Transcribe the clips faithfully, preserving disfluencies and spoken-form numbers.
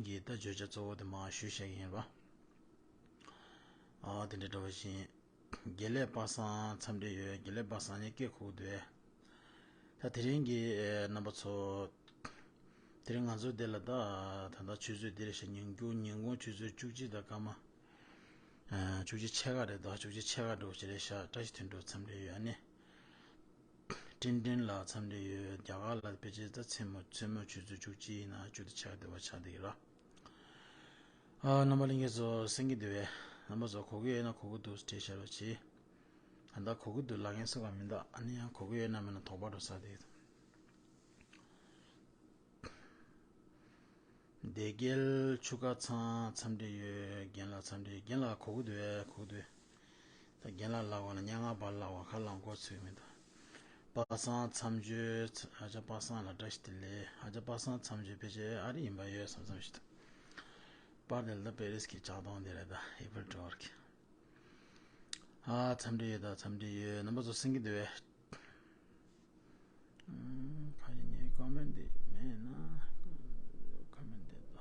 གི་ད་བརྗོད་བྱ་གཙོ་བོ་དེ་མར་ཞུས་བཞག་གི་ཡིན་པ། ཨ་དེ་འདྲ་འདྲ་བ་བཞིན། དགེ་ལེགས་པ་སངས་འཚམས་འདྲི་ཡོད། དགེ་ལེགས་པ་སངས་ནས་སྐད་གོ་གི་འདུག་གས། ད་དེ་རིང་གི་ཨེ་རྣམ་པ་ཚོ། དེ་རིང་ང་ཚོ་འདི་ལ་ད་ད་ལྟ་ཆུ་ཚོད་འདི་རེད་ཤག་ཉིན་གུང་ཉིན་གུང་ཆུ་ཚོད་བཅུ་གཅིག་དང་སྐར་མ། ཨ་བཅུ་གཅིག་ཕྱེད་ཀ་རེད་དོ། བཅུ་གཅིག་ཕྱེད་ཀ་འགྲོ་ཞིག་རེད་ཤག་བཀྲ་ཤིས་དོན་གྲུབ་འཚམས་འདྲི་ཡོད། ཨ་ནི། ཀྲིན་ཀྲིན་ལགས་འཚམས་འདྲི་ཡོད། རྒྱ་གར་ལ་ཕལ་ཆེར་ད་མཚན་མོ་མཚན་མོ་ཆུ་ཚོད་བཅུ་གཅིག་ཡིན་ན་བཅུ་དང་ཕྱེད་ཀ་དེ་བ་ཆགས་བསྡད་ཀྱི་རེད། ཨ་རྣམ་པ་ལྷན་རྒྱས་ཚོ་གསན་གྱི་འདུག་གས། རྣམ་པ་ཚོ་གོ་གི་ཡོད་ན་གོ་གི་འདུག་བྲིས་བཞག་རོགས་གྱིས། ད་ལྟ་གོ་གི་འདུག་ལབ་མཁན་སུ་གང་མི་འདུག་ཨ་ནི་ཡང་གོ་གི་ཡོད་ན་མེད་ན་དོགས་པ་འགྲོ་ས་དེ། བདེ་རྒྱལ་ཆུ་དཀར་ཚང་འཚམས་འདྲི་ཡོད། རྒན་ལགས་འཚམས་འདྲི། རྒན་ལགས་གོ་གི་འདུག་གས། གོ་གི་འདུག་ད་རྒན་ལགས་ལབ་པ་ན་སྙན་ངག་པ་ལབ་པ་ཁ་ལངས་གོ་ཚོད་མི་འདུག་པ་སངས་མཚམས་གཅོད། ཨ་ཅག་པ་སངས་ལ་བཀྲ་ཤིས་བདེ་ལེགས། ཨ་ཅག་པ་སངས་མཚམས་གཅོད་ཕལ་ཆེར་ཨ་རི་ཡིན་པ་ཡོད་བསམ་བསམ་ཞིག་འདུག་པར་དེ་ལ་ད་པེ་རིས་ཀྱི་ལྕགས་སྡོང་དེ་རེད། ད་ཨེ་ཕིལ་ཊ་ཝར་གྱི། ཨ་འཚམས་འདྲི་ཡོད། ད་འཚམས་འདྲི་ཡོད། རྣམ་པ་ཚོ་གསན་གྱི་འདུག་གས། ཁ་ཡིན་ནི་ཀོ་མེན་ཊི་མེད་ན་ཀོ་མེན་ཊི་ད།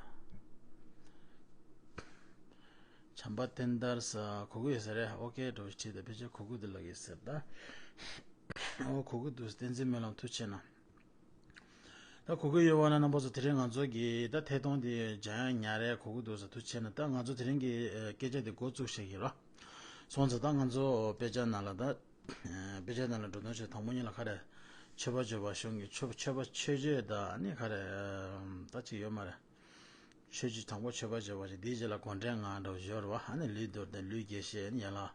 བྱམས་པ་བསྟན་དར་ས་གོ་གི་ཡོད་ས་རེད། ཨོ་ཀེ་འགྲོ་བྱེད་ད་ཕལ་ཆེར་གོ་གི་འདུག་ལབ་ཀྱི་ཟེར་ད། ཨོ་གོ་གི་འདུག་བསྟན་འཛིན་སྨོན་ལམ་ཐུགས་ཆེ་གནང་། ད་གོ་གི་ཡོད་པ་ན་རྣམ་པ་ཚོ་དེ་རིང་ང་ཚོ་གི་ད་ཐད་གཏོང་དེ་སྦྱང་ཡ་ཉག་རེད། གོ་གི་འདུག་ས་ཐུགས་ཆེ་གནང་། ད་ང་ཚོ་དེ་རིང་གི་ཨེ་སྐད་ཆ་དེ་འགོ་བཙུགས་བྱེད་ཀྱི་རོགས། སོང་ཙང་ད་ང་ཚོ་དཔེ་ཆ་ནང་ལ་ད། དཔེ་ཆ་ནང་ལ་འགྲོ་དོན་ཆེ་དང་པོ་ཉིད་ལ་ག་རེ། མཆོད་པ་བརྗོད་པ་གཞུང་གི་མཆོད་མཆོད་པ་མཆོད་བརྗོད་དང་ཨ་ནི་ག་རེ། ད་ཅིག་ཡོད་མ་རེད། མཆོད་བརྗོད་དང་པོ་མཆོད་པ་བརྗོད་པ་ཞིག་དེའི་རྗེས་ལ་དགོངས་འགྲེལ་ལྔ་འདྲ་བོ་ཡོད་རེད་བ། ཨ་ནི་ལུས་གཏོར་དང་ལུས་དགྱེས་ཞེས་ཨ་ནི་ཡན་ལག་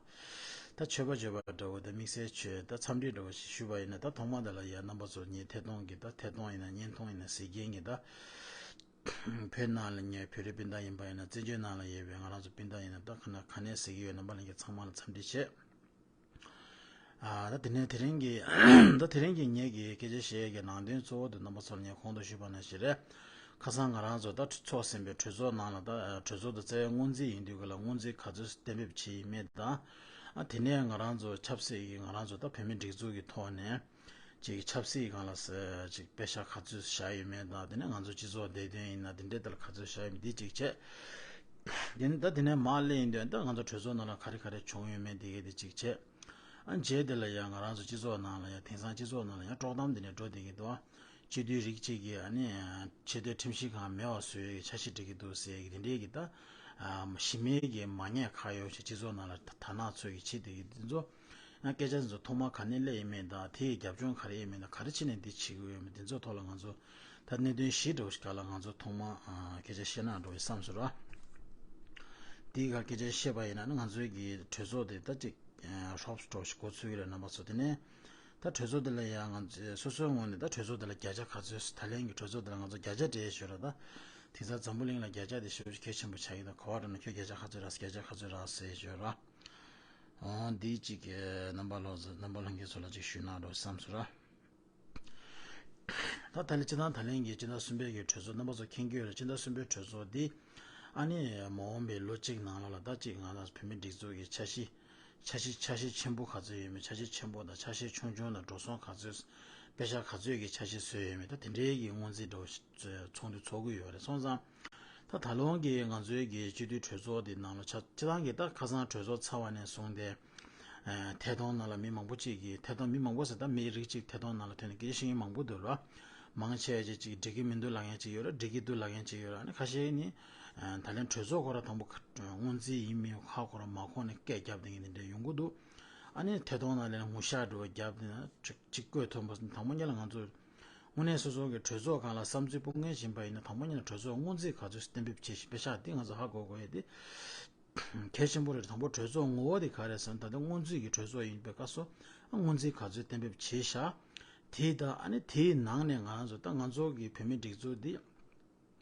ད་མཆོད་པ་བརྗོད་པ་འདྲ་བོ་དང་དམིགས་བསལ་མཆོད་ད་འཚམས་འདྲི་འདྲ་བོ་ཞིག་ཞུས་པ་ཡིན་ན། ད་ཐོག་མ་དེ་ལ་ཡ་རྣམ་པ་ཚོ་ངའི་ཐད་གཏོང་གི་ད་ཐད་གཏོང་ཡིན་ན་བརྙན་ཐུང་ཡིན་ན་གཟིགས་མཁན་གྱི་ད། བོད་ནང་ལ་ཉེ་བོད་རིགས་སྤུན་ཟླ་ཡིན་པ་ཡིན་ན། བཙན་བྱོལ་ནང་ལ་ཡོད་པའི་ང་རང་ཚོ་སྤུན་ཟླ་ཡིན་ན། ད་ག་ན་ག་ནས་གཟིགས་ཀྱི་ཡོད་རྣམ་པ་ལྷན་རྒྱས་ཚང་མ་ལ་འཚམས་འདྲི་བྱེད། ཨ་ད་དེ་ནས་དེ་རིང་གི་ད་དེ་རིང་གི་ངེད་ཀྱི་སྐད་ཆ་བཤད་ཀྱི་ནང་དོན་གཙོ་བོ་དེ་རྣམ་པ་ཚོར་ངས་གོང་དུ་ཞུས་པ་ནང་བཞིན་རེད། ཁ་སང་ང་རང་ཚོ་ད་ཚོགས་ཟིན་པའི་གྲོས་ཚོགས་ནང་ལ། ད་གྲོས་ཚོགས་དེ་རྩ་བའི་སྔོན་རྩིས་ཡིན་དུས་ག་ལ་སྔོན་རྩིས་ག་ཚོད་གཏན་འབེབས་བྱས་ཡིན་མེད་དང་། ཨ་དེ་ནས་ང་རང་ཚོ་ཆབ་སྲིད་ཀྱི་ང་རང་ཚོ་ད་བོད་མི་སྒྲིག་འཛུགས་ཀྱི་ཐོག་ནས། ཅིག་ཆབ་སྲིད་སྒང་ལ་ས་ཅིག་པེ་ཤག་ག་ཚོད་བཞག་ཡོད་མེད་དང་། དེ་ནས་ང་ཚོ་སྤྱི་ཚོགས་བདེ་དོན་ཡིན་ན་དེ་འདྲའི་ཐད་ལ་ག་ཚོད་བཞག་ཡོད་མེད་འདི་གཅིག་བྱས། དེ་ནས་ད་དེ་ནས་མར་སླེབས་ཡིན་དུས་ད་ང་ཚོ་གྲོས་ཚོགས་ནང་ལ་ག་རེ་ག་རེ་བྱུང་ཡོད་མེད་འདི་གས་དེ་གཅིག་བྱས། ཨ་རྗེས་དེ་ལ་ཡང་ང་རང་ཚོ་སྤྱི་ཚོགས་ནང་ལ་ཡང་དེང་སང་སྤྱི་ཚོགས་ནང་ལ་ཡང་དཀྲོག་གཏམ་འདི་འདྲ་འགྲོ་བསྡད་ཀྱི་འདུག་སྤྱི་འཐུས་རིགས་གཅིག་གིས་ཨ་ནི་ཆེས་མཐོའི་ཁྲིམས་ཞིབ་ཁང་མེད་པ་བཟོ་ཡས་ཀྱི་འཆར་གཞི་སྒྲིག་གི་འདུག་ཟེར་གྱི་དེ་འདྲའི་གི་ད། ཨ་ཞི་མོལ་གྱི་མ་ཉེས་ཁག་ཡོད་ཞེས་སྤྱི་ཚོགས་ནང་ལ་དར་ནག་ཚོས་ཀྱི་བྱེད་བསྡད་ཀྱི་འདི་ཚོ། ང་སྐད་ཆ་འདི་ཚོ་ཐོག་མ་ག་ནས་སླེབས་ཡིན་མིན་དང་། དེའི་རྒྱབ་ལྗོངས་ག་རེ་ཡིན་མིན་དང་། ག་རེ་བྱས་ནས་འདི་བྱེད་ཀྱི་ཡོད་མེད། འདི་ཚོ་ཐོག་ལ་ང་ཚོ་ད་གནད་དོན་བཞི་འདྲ་བོ་ཞིག་སྒང་ལ་ང་ཚོ་ཐོག་མ་ཨ་སྐད་ཆ་བཤད་ན་འགྲོ་བའི་བསམ་སོང་ར། དེའི་སྒང་སྐད་ཆ་བཤད་པ་ཡིན་ན་ནི་ང་ཚོའི་གི་གྲོས་ཚོགས་དེ་ད་ཅིག་ཧྲོབ་སི་འདྲ་བོ་ཞིག་འགོ་ཚུགས་ཀྱི་རེད་རྣམ་པ་ཚོ། དེ་ནས་ད་གྲོས་ཚོགས་དེ་ལ་ཡང་ང་ཚོ་སོ་སོའི་ངོས་ནས་ད་གྲོས་ཚོགས་དེ་ལ་བརྒྱ་ཆ་ག་ཚོད། ད་ལན་གྱི་གྲོས་ཚོགས་དེ་ལ་ང་ཚོ་བརྒྱ་ཆ་སྤྲད་ཞོར་ར། ད་དེང་སང་འཛམ་བུ་གླིང་ལ་བརྒྱ་ཆ་དེ་ཞེ་པོ་ཞིག་གལ་ཆེན་པོ་ཆགས་ཀྱི་འདུག་ག་བ་འགྲོ་ན་ཁྱོད་བརྒྱ་ཆ་ག་ཚོད་རག་བརྒྱ་ཆ་ག་ཚོད་རག་ཟེར་ཞོར་ར། འོ་འདི་གཅིག་གི་རྣམ་པ་ལོ་རྣམ་པ་ལྷན་རྒྱས་ཚོ་ལ་གཅིག་ཞུས་ན་འགྲོ་བསམ་སོང་ར། ད་ད་ལན་སྤྱི་བཏང་ད་ལན་གྱི་སྤྱི་ཟླ་གསུམ་པའི་གི་གྲོས་ཚོགས་རྣམ་པ་ཚོ་མཁྱེན་གྱི་ཡོད་རེད། སྤྱི་ཟླ་གསུམ་པའི་གྲོས་ཚོགས་འདི་ཨ་ནི་མ་འོངས་པའི་ལོ་གཅིག་ནང་ལོགས་ལ་ད་གཅིག་ང་རང་ཚོ་བོད་མི་སྒྲིག་འཛུགས་ཀྱི་འཆར་གཞི། འཆར་གཞི་འཆར་གཞི་ཆེན་པོ་ག་ཚོད་ཡོད་མེད། འཆར་གཞི་ཆེན་པོ་དང་འཆར་གཞི་ཆུང་ཆུང་དང་འགྲོ་སོང་ག་ཚོད། པེ་ཤག་ག་ཚོད་ཀྱི་འཆར་གཞི་བཟོས་ཡོད་མེད། ད་དེ་འདྲའི་གི་སྔོན་རྩིས་འདྲ་བོ་ཞིག་ཚོགས་འདུ་ཚོགས་ཀྱི་ཡོད་རེད། སོང་ཙང་ད་ད་ལོ་གི་ང་ཚོའི་གི་སྤྱི་འཐུས་གྲོས་ཚོགས་འདི་ནང་ལ་ཆ་སྤྱི་བཏང་གི་ད་ཁ་སང་གྲོས་ཚོགས་ཚར་བ་ནས་བཟུང་སྟེ། ཨ་ཐད་གཏོང་ནང་ལ་མི་མང་པོ་ཅིག་གིས། ཐད་གཏོང་མི་མང་པོ་ཟེར་ད་མི་རིགས་གཅིག་ཐད་གཏོང་ནང་ལ་ཐོན་ནས་སྐད་ཆ་བཤད་མཁན་མང་པོ་འདུག་ལ། མང་ཆེ་བ་ཅིག་ཅིག་འགྲིག་གི་མི་འདུག་ལབ་མཁན་ཅིག་ཡོད་ར། འགྲིག་གི་འདུག་ལབ་མཁན་ཅིག་ཡོད་ར། ཨ་ནི་ཁ་ཤས་ནི་ཨ་ད་ལན་གྲོས་ཚོགས་ཁོ་ར་དང་པོ་སྔོན་རྩིས་ཡིན་མིན་ཧ་གོ་ར་མ་གོ་ནས་སྐད་རྒྱབ་བསྡད་མཁན་དེ་འདྲ་ཡོང་གི་འདུག་ཨ་ནི་ཐད་གཏོང་ནང་ལ་ངུ་ཤག་འདྲ་བོ་རྒྱབ་བསྡད་ན་ཅིག་ཅིག་བཀོད་ཐུབ་པ་དང་པོ་ཉིད་ལ་ང་ཚོ་དངོས་གནས་སོ་སོ་གི་གྲོས་ཚོགས་སྒང་ལ་བསམ་ཚུལ་སྤུངས་མཁན་ཡིན་པ་ཡིན་ན། དང་པོ་ཉིད་ལ་གྲོས་ཚོགས་སྔོན་རྩིས་ག་ཚོད་གཏན་འབེབས་བྱས་ཤིང་པེ་ཤག་འདི་ང་ཚོ་ཧ་གོ་དགོས་ཡས་དེ་གལ་ཆེན་པོ་རེད། དང་པོ་གྲོས་ཚོགས་ངོ་བོ་དེ་ག་རེད་ཟེར་ན། ད་ལྟ་སྔོན་རྩིས་ཀྱི་གྲོས་ཚོགས་ཡིན་པའི་སྐབས་སུ་སྔོན་རྩིས་ག་ཚོད་གཏན་འབེབས་བྱས་ཤག་དེ་དང་ཨ་ནི་དེའི་ནང་ནས་ང་རང་ཚོ་ད་ང་ཚོ་གི་བོད་མི་སྒྲིག་འཛུགས་འདི།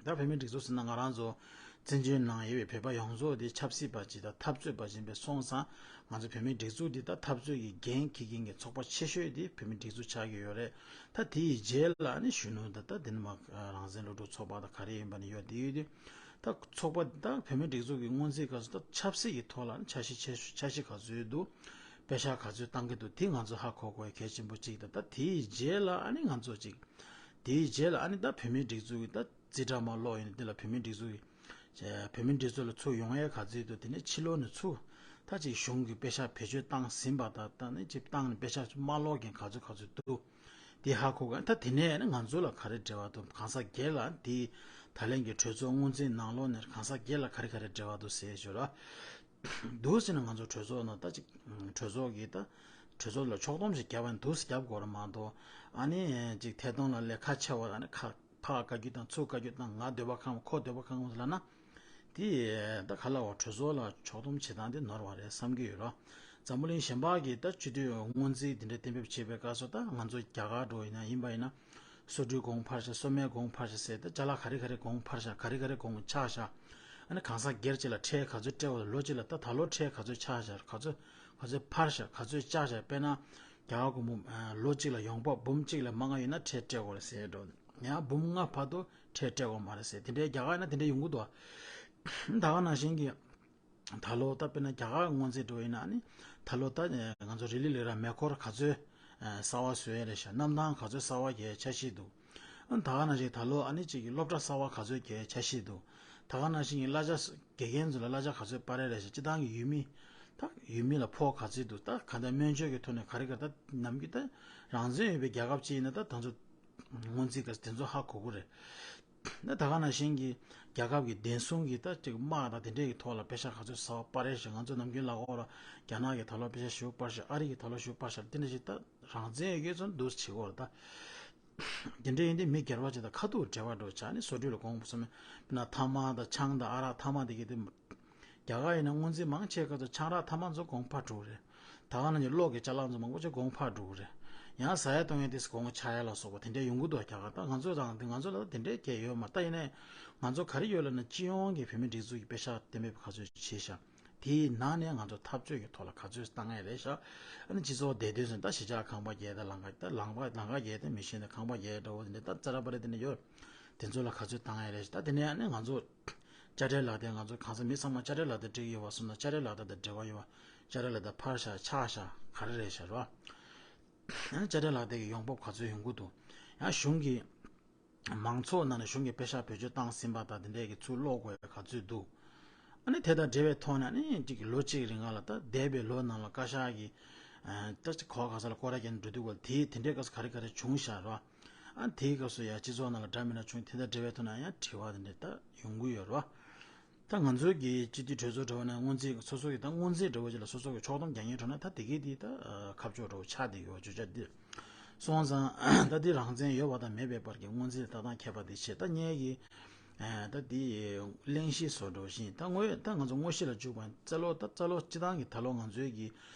ད་བོད་མི་སྒྲིག་འཛུགས་ཟེར་ན་ང་རང་ཚོ་བཙན་བྱོལ་ནང་ཡོད་པའི་བོད་པ་ཡོངས་རྫོགས་དེ་ཆབ་སྲིད་པ་ཅིག་དང་འཐབ་རྩོད་པ་ཅིག་ཡིན་པས་སོང་ཙང་། ང་ཚོ་བོད་མི་སྒྲིག་འཛུགས་འདི་ད་འཐབ་རྩོད་ཀྱི་འགན་འཁྱེར་མཁན་གྱི་ཚོགས་པ་ཆེ་ཤོས་དེ་བོད་མི་སྒྲིག་འཛུགས་ཆགས་ཀྱི་ཡོད་རེད། ད་དེའི་རྗེས་ལ་ནི་གཞོན་ནུ་ད་ད་འདི་ནི་མ་རང་བཙན་སློབ་ཕྲུག་ཚོགས་པ་དང་ག་རེ་ཡིན་པ་ནི་ཡོད་དེ་ཡོད་དུས། ད་ཚོགས་པ་ད་བོད་མི་སྒྲིག་འཛུགས་ཀྱི་སྔོན་རྩིས་སྐབས་སུ་ད་ཆབ་སྲིད་ཀྱི་ཐོག་ལ་ནི་འཆར་གཞི་ཆེ་ཤོས་འཆར་གཞི་ག་ཚོད་འདུག་པེ་ཤག་ག་ཚོད་བཏང་གི་འདུག་དེ་ང་ཚོ་ཧ་གོ་དགོས་གལ་ཆེན་པོ་གཅིག་དང་། ད་དེའི་རྗེས་ལ་ཨ་ནི་ང་ཚོ་གཅིག་དེའི་རྗེས་ལ་ཨ་ནི་ད་བོད་མིའི་སྒྲིག་འཛུགས་ཀྱི་ད་ རྩིས་ཁྲ་མར་ཀློག་ཡོང་དུས་འདི་ལ་བོད་མིའི་སྒྲིག་འཛུགས་ཀྱི་བོད་མིའི་སྒྲིག་འཛུགས་ལ་ཚུར་ཡོང་ཡས་ག་ཚོད་འདུག་དེ་ནས་ཕྱི་ལོགས་ནས་ཚུར་ད་ཅིག་གཞུང་གི་པེ་ཤག་བེད་སྤྱོད་བཏང་ཟིན་པ་དང་ད་ནི་ཅིག་བཏང་ནས་པེ་ཤག་མ་ཀློག་མཁན་ག་ཚོད་ག་ཚོད་འདུག་དེ་ཧ་གོ་ག་ད་དེ་ནས་ནི་ང་ཚོ་ལ་ག་རེ་འབྲེལ་བ་འདུག་གང་ཟག་སྒེར་ལ་དེ་ད་ལན་གྱི་གྲོས་ཚོགས་སྔོན་རྩིས་ནང་ལོགས་ནས་གང་ཟག་སྒེར་ལ་ག་རེ་ག་རེ་འབྲེལ་བ་འདུག་ཟེར་ཞོར་ལ། འདུག་ཟེར་ན་ང་ཚོ་གྲོས་ཚོགས་ནང་ད་ཅིག་གྲོས་ཚོགས་ཀྱི་ད་གྲོས་ཚོགས་ལ་ཕྱོགས་བསྡོམས་ཤིག་བརྒྱབ་པ་ཡིན་འདུག་སེ་བརྒྱབ་དགོས་རེད་མ་གཏོགས། ཨ་ནི་ཅིག་ཐད་གཏོང་ལ་ལས་ཁ་ཆེ་བ་ཨ་ནི་ཁ་ཕར་བཀའ་བཀྱོན་དང་ཚུར་བཀའ་བཀྱོན་དང་ང་འདོད་པ་གང་ཁོ་འདོད་པ་གང་ལབ་ན། དེ་ད་ག་ལ་བ་གྲོས་ཚོགས་ལ་ཕྱོགས་བསྡོམས་བྱེད་སྟངས་དེ་ནོར་བ་རེད་བསམ་གྱི་ཡོད་རོ། འཛམ་བུ་གླིང་གཞན་པ་གི་ད་སྤྱི་འཐུས་སྔོན་རྩིས་དེ་འདྲ་གཏན་འབེབས་བྱེད་པའི་སྐབས་སུ་ད་ང་ཚོ་རྒྱ་གར་འགྲོ་ཡིན་ན་ཡིན་པ་ཡིན་ན། སོ་འབྲུའི་གོང་འཕར་ཤག་སོ་མའི་གོང་འཕར་ཤག་ཟེར་ཏེ་ཅ་ལག་ག་རེ་ག་རེ་གོང་འཕར་ཤག་ག་རེ་ག་རེ་གོང་ཆག་ཤག་ཨ་ནི་གང་ཟག་སྒེར་གཅིག་ལ་ཁྲལ་ག་ཚོད་སྤྲད་པ་དང་ལོ་གཅིག་ལ་ད་ད་ལོ་ཁྲལ་ག་ཚོད་ཆག་ཤག་ག་ཚོད་ག་ཚོད་འཕར་ཤག་ག་ཚོད་ཆག་ཤག་དཔེར་ན་རྒྱ་གར་གོང་བུ་ལོ་གཅིག་ལ་ཡོང་འབབ་འབུམ་གཅིག་ལས་མང་བ་ཡིན་ན་ཁྲལ་སྤྲད་དགོས་རེད་ཟེར་འགྲོ། ཡང་འབུམ་ལྔ་བར་དུ་ཁྲལ་སྤྲད་དགོས་མ་རེད་ཟེར་དེ་འདྲའི་རྒྱ་གར་ཡིན་ན་དེ་འདྲ་ཡོང་གི་འདུག་ད་ག་ནང་བཞིན་གྱི། ད་ལོ་ད་དཔེར་ན་རྒྱ་གར་སྔོན་རྩིས་འགྲོ་ཡིན་ན་ནི་ད་ལོ་ད་ང་ཚོ་རི་ལི་ལི་ར་མེ་འཁོར་ག་ཚོད་གསར་བ་བཟོས་ཡ་རེད་ཤག་གནམ་ཐང་ག་ཚོད་གསར་བ་རྒྱག་འཆར་གཞི་འདུག་ད་ག་ནང་བཞིན་ད་ལོ་ཨ་ནི་གཅིག་གི་སློབ་གྲྭ་གསར་བ་ག་ཚོད་རྒྱག་འཆར་གཞི་འདུག་ད་ག་ནང་བཞིན་གྱི་གླ་ཆ་དགེ་རྒན་ཚོ་ལ་གླ་ཆ་ག་ཚོད་སྤར་ཡ་རེད་ཤག་སྤྱི་བཏང་གི་ཡུལ་མི་ད་ཡུལ་མི་ལ་ཕོགས་ག་ཚོད་འདུག་ད་ག་འདྲ་སྨན་བཅོས་ཀྱི་ཐོག་ནས་ག་རེ་ག་རེ་ད་ནམ་རྒྱུན་ད་རང་བཙན་ཡོད་པའི་རྒྱལ་ཁབ་ཅིག་ཡིན་ན་ད་ད་ཚོ་སྔོན་རྩིས་ག་དེ་ཚོ་ཧ་གོ་གི་རེད། ད་ད་ག་ནང་བཞིན་གྱི་རྒྱལ་ཁབ་ཀྱི་བདེན་སྲུང་གི་ད་ཅིག་དམག་དང་དེ་འདྲས་ཀྱི་ཐོག་ལ་པེ་ཤག་ག་ཚོད་གསར་པ་སྤར་རེད་ཞེས་ང་ཚོ་ནམ་རྒྱུན་ལབ་ཀྱི་ཡོད་རེད། རྒྱ་ནག་གིས་ད་ལོ་པེ་ཤག་ཞེ་པོ་སྤར་ཤག་ཨ་རི་གིས་ད་ལོ་ཞེ་པོ་སྤར་ཤག་དེ་འདྲ་ཞིག་ད་རང་བཙན་ཡོད་མཁན་ཚོ་འདུག་སེ་བྱེད་ཀྱི་ཡོད་རེད་ད། དེ་འདྲ་ཡིན་དུས་མི་སྒེར་པ་ཅིག་དང་ཁ་ཐུག་འབྲེལ་བ་འགྲོ་ཆགས་ནས་སོ་འབྲུ་ལ་གོང་བུ་སོ་མའི་དཔེར་ན་ཐ་མག་དང་ཆང་དང་ཨ་རག་ཐ་མག་དེ་གའི་དེ། རྒྱ་གར་ཡིན་ན་སྔོན་རྩིས་མང་ཆེ་སྐབས་སུ་ཆང་རག་ཐ་མག་ཚོ་གོང་འཕར་འགྲོ་གི་རེད། ད་ག་ནང་བཞིན་གློག་གི་ཅ་ལག་ཚོ་མང་པོ་ཅིག་གོང་འཕར་འགྲོ་གི་རེད། ཡང་ཟ་ཡ་བཏུང་ཡ་དེ་གོང་ཆག་ཡ་ལ་སོགས་པ་དེ་འདྲའི་ཡོང་གི་འདུག་རྒྱ་གར་ད་ང་ཚོ་རང་དེ་ང་ཚོ་ལ་ད་དེ་འདྲའི་གལ་ཡོད་མ་རེད། ད་ཡིན་ནའི་ང་ཚོ་ག་རེ་ཡོད་ལབ་ན་སྤྱི་ཡོངས་ཀྱི་བོད་མིའི་སྒྲིག་འཛུགས་ཀྱི་པེ་ཤག་གཏན་འབེབས་ག་ཚོད་བྱས་ཤག་དེའི་ནང་ནས་ང་ཚོ་འཐབ་རྩོད་ཀྱི་ཐོག་ལ་ག་ཚོད་བཏང་ཡ་རེད་ཤག་ཨ་ནི་སྤྱི་ཚོགས་བདེ་དོན་ཟེར་ད་གཞིས་ཆགས་ཁང་པ་བརྒྱད་དང་ལམ་ཁ་ད་ལམ་ཁ་ལམ་ཁ་བརྒྱད་དེ་མི་ཤེས་ན་ཁང་པ་བརྒྱད་འདྲ་བོ་དེ་འདྲ་ད་ཙ་ར་པ་ར་དེ་འདྲ་ཡོད། དེ་ཚོ་ལ་ག་ཚོད་བཏང་ཡ་རེད་ཤག་ད་དེ་ནས་ཨ་ནི་ང་ཚོ། དཔྱ་ཁྲལ་ལག་དེབ་ང་ཚོ་གང་ཟག་མི་ཚང་མ་དཔྱ་ཁྲལ་ལག་དེབ་སྤྲད་ཀྱི་ཡོད་པ་སོང་ན་དཔྱ་ཁྲལ་ལག་དེབ་དང་འབྲེལ་བ་ཡོད་པ། དཔྱ་ཁྲལ་ལག་དེབ་འཕར་ཤག་ཆག་ཤག་ག་རེ་རེད་ཤག་རེད་བ། དཔྱ་ཁྲལ་ལག་དེབ་ཀྱི་ཡོང་འབབ་ག་ཚོད་ཡོང་གི་འདུག་ཡང་གཞུང་གི་མང་ཚོགས་ནང་ནས་གཞུང་གི་པེ་ཤག་བེད་སྤྱོད་བཏང་ཟིན་པ་དང་དེ་འདྲས་ཀྱི་ཚུར་སློག་དགོས་ཡ་ག་ཚོད་འདུག་ཨ་ནི་དེ་དང་འབྲེལ་བའི་ཐོག་ནས་ཨ་ནི་གཅིག་གི་ལོ་གཅིག་རིང་ལ་ད་འདས་པའི་ལོ་ནང་ལ་བཀའ་ཤག་གིས་ད་གོ་ག་ས་ལ་སྐོར་ར་རྒྱག་ནས་འགྲོ་དུས་སྐབས་དེའི་དེ་འདྲའི་སྐབས་སུ་ག་རེ་ག་རེ་བྱུང་ཤག་རེད་བ། ཨ་དེའི་སྐབས་སུ་ཡང་སྤྱི་ཚོགས་ནང་ལ་འདྲ་མི་འདྲ་བྱུང་དེ་དང་འབྲེལ་བའི་ཐོག་ནས་ཡང་དྲི་བ་དེ་འདྲ་ད་ཡོང་གི་ཡོད་རེད་བ། ད་ང་ཚོའི་གི་སྤྱི་འཐུས་གྲོས་ཚོགས་འདྲ་བ་ནས་སྔོན་རྩིས་སོ་སོ་གི་ད་སྔོན་རྩིས་འདྲ་བོ་ཅིག་ལ་སོ་སོ་གི་ཕྱོགས་བསྡོམས་རྒྱག་མཁན་འགྲོ་ན་ད་དེ་གའི་དེ་ད་ཁ་ཕྱོགས་འདྲ་བོ་ཆགས་བསྡད་ཡོད་བརྗོད་བྱ་འདི་སོང་ཙང་ད་འདི་རང་བཙན་ཡོད་པ་དང་མེད་པའི་བར་གྱི་སྔོན་རྩིས་ལྟ་སྟངས་ཁྱད་པར་དེ་བྱས་ད་ངས་གི་ད་འདི་གླེང་གཞི་བཟོ་འདྲ་བོ་ཞིག་ད་དངོས་ད་ང་ཚོ་དངོས་གཞི་ལ་འཇུག་པ་རྩ་ལོ་ད་རྩ་ལོ་སྤྱི་བཏང་གི་ད་ལོ་ང་ཚོའི་གི་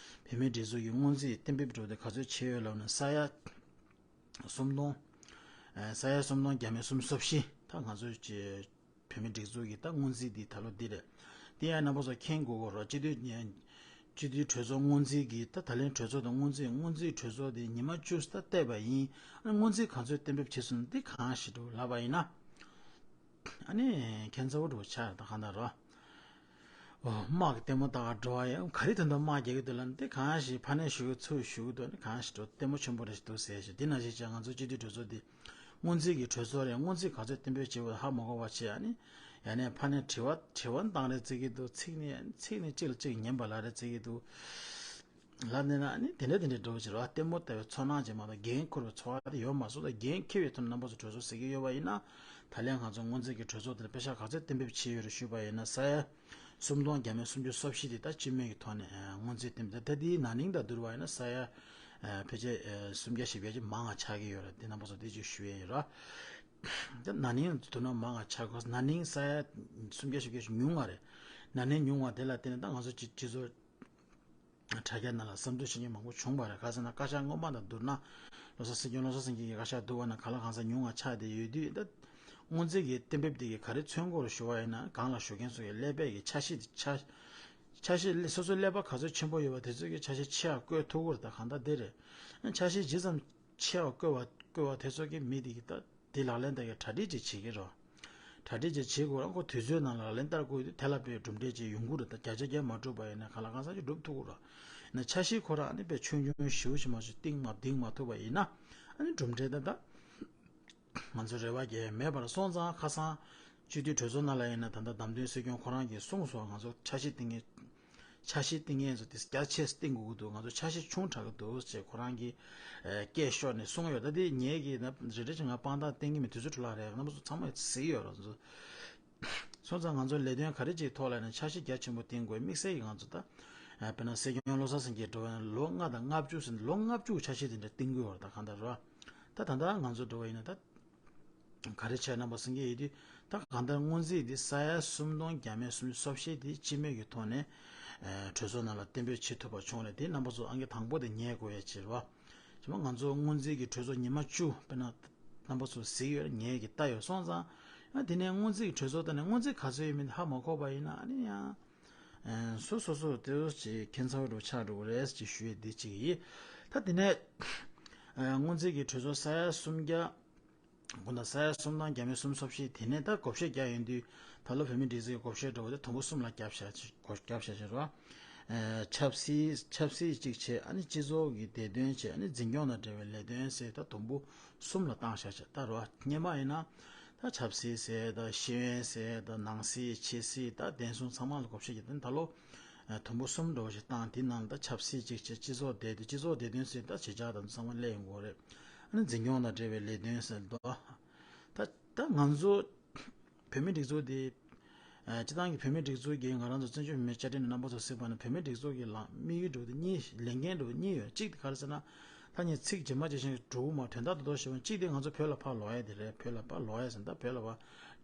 བོད་མིའི་སྒྲིག་འཛུགས་ཀྱི་སྔོན་རྩིས་གཏན་འབེབས་འགྲོ་དེ་ག་ཚོད་བྱས་ཡོད་ལབ་ན་ས་ཡ། སུམ་སྟོང་། ས་ཡ་སུམ་སྟོང་བརྒྱ་མེད་སུམ་ཅུ་སོ་བཞི་ད་ང་ཚོའི་བོད་མི་སྒྲིག་འཛུགས་ཀྱི་ད་སྔོན་རྩིས་འདི་ད་ལོ་འདི་རེད། དེ་ཡང་རྣམ་པ་ཚོ་མཁྱེན་དགོས་ཀྱི་རེད། སྤྱི་འཐུས་སྤྱི་འཐུས་གྲོས་ཚོགས་སྔོན་རྩིས་ཀྱི་ད་ད་ལན་གྲོས་ཚོགས་དང་སྔོན་རྩིས་སྔོན་རྩིས་གྲོས་ཚོགས་དེ་ཉི་མ་བཅུ་ད་བལྟས་པ་ཡིན། སྔོན་རྩིས་ག་ཚོད་གཏན་འབེབས་བྱས་སོང་འདི་གང་ཞིག་འགྲོ་ལབ་པ་ཡིན་ན། ཨ་ནི་ཁྱད་མཚར་པོ་འགྲོ་ཆགས་ད་གང་ལྟར་རོ། ཨོ་དམག་གི་ལྟད་མོ་ལྟ་ག་འགྲོ་བ་ཡང་ག་རེ་ད་དུང་དམག་རྒྱག་གི་འདུག་ལབ་ན་དེ་གང་ཞིག་ཕ་ནས་ཞུ་གི་ཚུར་ཞུ་གི་འདུག་ནི་གང་ཞིག་འགྲོ་ལྟད་མོ་ཆེན་པོ་རེ་ཞིག་འདུག་ཟེར་ཞིག་དེ་ནང་བཞིན་བྱས་ང་ཚོ་སྤྱི་འཐུས་གྲོས་ཚོགས་འདི་སྔོན་རྩིས་ཀྱི་གྲོས་ཚོགས་རེད། སྔོན་རྩིས་ག་ཚོད་གཏན་འབེབས་བྱས་པ་ཧ་མ་གོ་བ་བྱས་ཨ་ནི་ཡང་ནས་ཕ་ནས་དྲི་བ་དྲི་བ་བཏང་རེ་བརྩི་གི་འདུག་ཚིག་ནི་ཚིག་ནི་གཅིག་ལ་གཅིག་ཉན་པ་ལ་རེ་བརྩི་གི་འདུག་ལབ་ནས་ན་ནི་དེ་འདྲ་དེ་འདྲ་འགྲོ་བཞིན་རོ། ལྟད་མོ་ལྟ་བའི་ཚོར་སྣང་ཅན་མ་གཏོགས་འགན་འཁུར་བའི་ཚོར་བ་དེ་ཡོད་མ་སོང་། ད་འགན་འཁྱེར་བའི་ཐོག་ནས་རྣམ་པ་ཚོ་གྲོས་ཚོགས་ཟེར་གྱི་ཡོད་པ་ཡིན་ན། ད་ལན་ང་ཚོ་སྔོན་རྩིས་ཀྱི་གྲོས་ཚོགས་དེར་པེ་ཤག་ག་ཚོད་གཏན་འབེབས་བྱས་ཡོད་རེད་ཞུས་པ་ཡིན་ན་ས་ཡ་སུམ་སྟོང་བརྒྱ་མེད་སུམ་ཅུ་སོ་བཞི་དེ་ད་སྤྱི་མོས་ཀྱི་ཐོག་ནས་སྔོན་རྩིས་གཏན་འབེབས་ད་དེའི་ན་ནིང་དང་བསྡུར་བ་ཡིན་ན་ས་ཡ་ཕལ་ཆེར་སུམ་བརྒྱ་བཞི་བརྒྱ་ཅིག་མང་བ་ཆགས་ཀྱི་ཡོད་རེད། དེ་རྣམ་པ་ཚོ་དེ་ཅིག་ཞུ་ཡས་ཡོད་ར། ད་ན་ནིང་བསྡུར་ན་མང་བ་ཆགས་དགོས། ན་ནིང་ས་ཡ་སུམ་བརྒྱ་བཞི་བརྒྱ་ཅིག་ཉུང་བ་རེད། ན་ནིང་ཉུང་བ་དེ་ལ་བརྟེན་ནས་ད་ང་ཚོ་སྤྱི་སྤྱི་ཚོགས། དྲ་རྒྱ་ནང་ལ་བསམ་ཚུལ་བཤད་མཁན་མང་པོ་བྱུང་བ་རེད། ག་ཟེར་ན་བཀའ་ཤག་སྔོན་མ་དང་བསྡུར་ན་བློ་བཟང་སེང་གེ་བློ་བཟང་སེང་གེ་གི་བཀའ་ཤག་བསྡུར་བ་ན་གང་ལ་གང་འཚམ་ཉུང་བ་ཆགས་བསྡད་ཡོད་དུས་ད་སྔོན་རྩིས་ཀྱི་གཏན་འབེབས་དེ་གིས་ག་རེ་མཚོན་གྱི་ཡོད་རེད་ཞུ་བ་ཡིན་ན་སྒང་ལ་བཞུགས་མཁན་ཚོ་གི་ཀླད་པའི་གི་ཆ་ཤས་དེ་ཆ་ཆ་ཤས་སོ་སོའི་ཀླད་པ་ག་ཚོད་ཆེན་པོ་ཡོད་པ་དེ་ཚོ་གི་ཆ་ཤས་ཆེ་བ་བཀོད་ཐུབ་ཀྱི་རེད། ད་གང་ལྟར་དེ་རེད། ཆ་ཤས་ཇི་ཙམ་ཆེ་བ་བཀོད་པ་བཀོད་པ་དེ་ཚོ་གི་མི་དེ་གི་ད། དེ་ལག་ལེན་བསྟར་གྱི་གྲ་སྒྲིག་ཅིག་བྱེད་ཀྱི་རེད། གྲ་སྒྲིག་ཅིག་བྱེད་དགོས་ར་ཁོ་དུས་ཚོད་ནང་ལ་ལག་ལེན་བསྟར་དགོས་དུས་དེ་ལ་དཔེ་གྲུབ་འབྲས་ཅིག་ཡོང་གི་རེད། ད་བརྒྱ་ཆ་བརྒྱ་མ་གྲུབ་པ་ཡིན་ན་གང་ལ་གང་འཚམ་ཅིག་སྒྲུབ་ཐུབ་ཀྱི་རེད། ན་ཆ་ཤས་ཁོ་རང་ཨ་ནི་དཔེ་ཆུང་ཆུང་ཞེ་པོ་ཞིག་མ་བྱུང་གཏིང་མ་གཏིང་མ་ཐུབ་པ་ཡིན་ན་ཨ་ནི་གྲུབ་འབྲས་ད་ད་ ང་ཚོ་རེ་བ་རྒྱག་ཡ་མེད་པར་སོང་ཙང་། ཁ་སང་སྤྱི་འཐུས་གྲོས་ཚོགས་ནང་ལ་ཡིན་ན། ད་ལྟ་བདམས་ཐོན་སྲིད་སྐྱོང་ཁོ་རང་གིས་གསུངས་སོང་། ང་ཚོ་འཆར་གཞི་བཏིང་མཁན། འཆར་གཞི་བཏིང་མཁན་ཚོ་དེ་རྒྱ་ཆེ་བཏིང་དགོས་ཀྱི་འདུག་ང་ཚོ་འཆར་གཞི་ཆུང་དྲགས་ཀྱི་འདུག་ཅེས་ཁོ་རང་གིས་ཨ་སྐད་ཤོར་ནས་གསུངས་ཡོད། ད་དེ་ངེད་ཀྱིས་ན་རེ་རེ་བཞིན་ང་དཔང་རྟགས་བསྟན་གྱི་མེད། དུས་ཚོད་འཕྲོ་བརླག་རེད། རྣམ་པ་ཚོ་ཚང་མས་གཟིགས་ཡོད་རེད། ང་ཚོ། སོང་ཙང་ང་ཚོ་ལས་དོན་ག་རེ་ཅིག་ཐོག་ལ་ཡིན་ན་འཆར་གཞི་རྒྱ་ཆེན་པོ་བཏིང་དགོས། དམིགས་བསལ་གྱིས་ང་ཚོ་ད་ཨ་དཔེར་ན་སྲིད་སྐྱོང་བློ་བཟང་སེང་གེ་འགྲོ་བ་ཡིན་ན་ལོ་ལྔ་དང་ལྔ་བཅུ་ཟིན། ལོ་ལྔ་བཅུ་འཆར་གཞི་དེ་འདྲ་བཏིང་དགོས་པ་རེད། ད་གང་ལྟར་རེད་བ། ད་ད་ལྟ་ང་ཚོ་འགྲོ་བ་ཡིན་ན་ད་ག་རེ་བྱས། རྣམ་པ་ཚོ་གཟིགས་ཀྱི་ཡོད་དུས། ད་གང་ལྟར་སྔོན་རྩིས་འདི་ས་ཡ་སུམ་སྟོང་བརྒྱ་མེད་སུམ་ཅུ་སོ་བཞི་དེ་སྤྱི་མོས་ཀྱི་ཐོག་ནས་ཨ་གྲོས་ཚོགས་ནང་ལ་གཏན་འབེབས་བྱེད་ཐུབ་པ་བྱུང་རེད། དེ་རྣམ་པ་ཚོ་ཨང་ཀི་དང་པོ་དེ་ཉན་དགོས་ཡ་ཅིག་རེད་བ། བྱས་ཙང་ང་ཚོ་སྔོན་རྩིས་ཀྱི་གྲོས་ཚོགས་ཉི་མ་བཅུ། དཔེར་ན་རྣམ་པ་ཚོ་གཟིགས་ཡོད། ངས་ཀྱིས་ལྟ་ཡོད། སོང་ཙང་ཡང་དེ་ནས་སྔོན་རྩིས་ཀྱི་གྲོས་ཚོགས་ད་ནས་སྔོན་རྩིས་ག་ཚོད་ཡོད་མེད་ཧ་མ་གོ་བ་ཡིན་ན། ཨ་ནི་ཡང་ཨ་སོ་སོ་སོ་དེ་ཅིག་ཁྱད་མཚར་འདྲ་ཆགས་འགྲོ་གི་རེད་ཅེས་ཞུ་ཡས་འདི་གཅིག་ཡིན། ད་དེ་ནས་ཨ་སྔོན་རྩིས་ཀྱི་གྲོས་ཚོགས་ས་ཡ་སུམ་བརྒྱ། དགུང་ཟླ་ས་ཡ་སུམ་སྟོང་བརྒྱ་མེད་སུམ་ཅུ་སོ་བཞི། དེ་ནས་ད་བགོ་བཤའ་བརྒྱབ་ཡོང་དུས། ད་ལོ་བོད་མིའི་སྒྲིག་འཛུགས་ཀྱི་བགོ་བཤའ་འདྲ་བོ་དེ་དུམ་བུ་གསུམ་ལ་བརྒྱབ་བཞག་ཅིག་བགོ་བརྒྱབ་བཞག་ཅིག་རེད་བ། ཨ་ཆབ་སྲིད། ཆབ་སྲིད་གཅིག་བྱས། ཨ་ནི་སྤྱི་ཚོགས་ཀྱི་བདེ་དོན་བྱས། ཨ་ནི་འཛིན་སྐྱོང་དང་འབྲེལ་བའི་ལས་དོན་ཟེར། ད་དུམ་བུ་གསུམ་ལ་བཏང་བཞག་ཅིག་ད་རེད་བ། སྔོན་མ་ཡིན་ན་ད་ཆབ་སྲིད་ཟེར། ད་ཤེས་ཡོན་ཟེར། ད་ནང་སྲིད། ཕྱི་སྲིད། ད་བདེ་སྲུང་ཚང་མ་ལ་བགོ་བཤའ་བརྒྱབ། ད་ད་ལོ་ཨ་དུམ་བུ་གསུམ་འདྲ་བོ་ཞིག་བཏང་། དེ་ནང་ལ་ད་ཆབ་སྲིད་གཅིག་བྱས། སྤྱི་ཚོགས་བདེ་དོན། སྤྱི་ཚོགས་བདེ་དོན་ཟེར་ད་གཞིས་ཆགས་དང་ཚང་མ་སླེབས་ཡོང་གི་རེད། ཨ་ནི་འཛིན་སྐྱོང་དང་འབྲེལ་བའི་ལས་དོན་ཟེར་འདུག་ད་ད་ང་ཚོ་བོད་མིའི་སྒྲིག་འཛུགས་དེ། ཨ་སྤྱི་བཏང་གི་བོད་མིའི་སྒྲིག་འཛུགས་ཀྱིས། ང་རང་ཚོ་བཙན་བྱོལ་བོད་མིའི་བཅའ་ཁྲིམས་ནང་རྣམ་པ་ཚོ་གཟིགས་པ་ན། བོད་མིའི་སྒྲིག་འཛུགས་ཀྱི་ལམ་དམིགས་ཡུལ་འདྲ་བོ་དེ་གཉིས། ལས་འགན་འདྲ་བོ་གཉིས་ཡོད། གཅིག་དེ་ག་རེ་ཟེར་ན། ད་ངས་ཚིག་ཇི་མ་ཇི་བཞིན་འགྲོ་གི་མ། དོན་དག་ཏོག་ཏོག་ཞུ་བ་ན། གཅིག་དེ་ང་ཚོ་བོད་ལ་ཕར་ལོག་ཡ་དེ་རེད། བོད་ལ་ཕར་ལོག་ཡ་ཟེར་ན། ད་བོད་ལ་ཕར་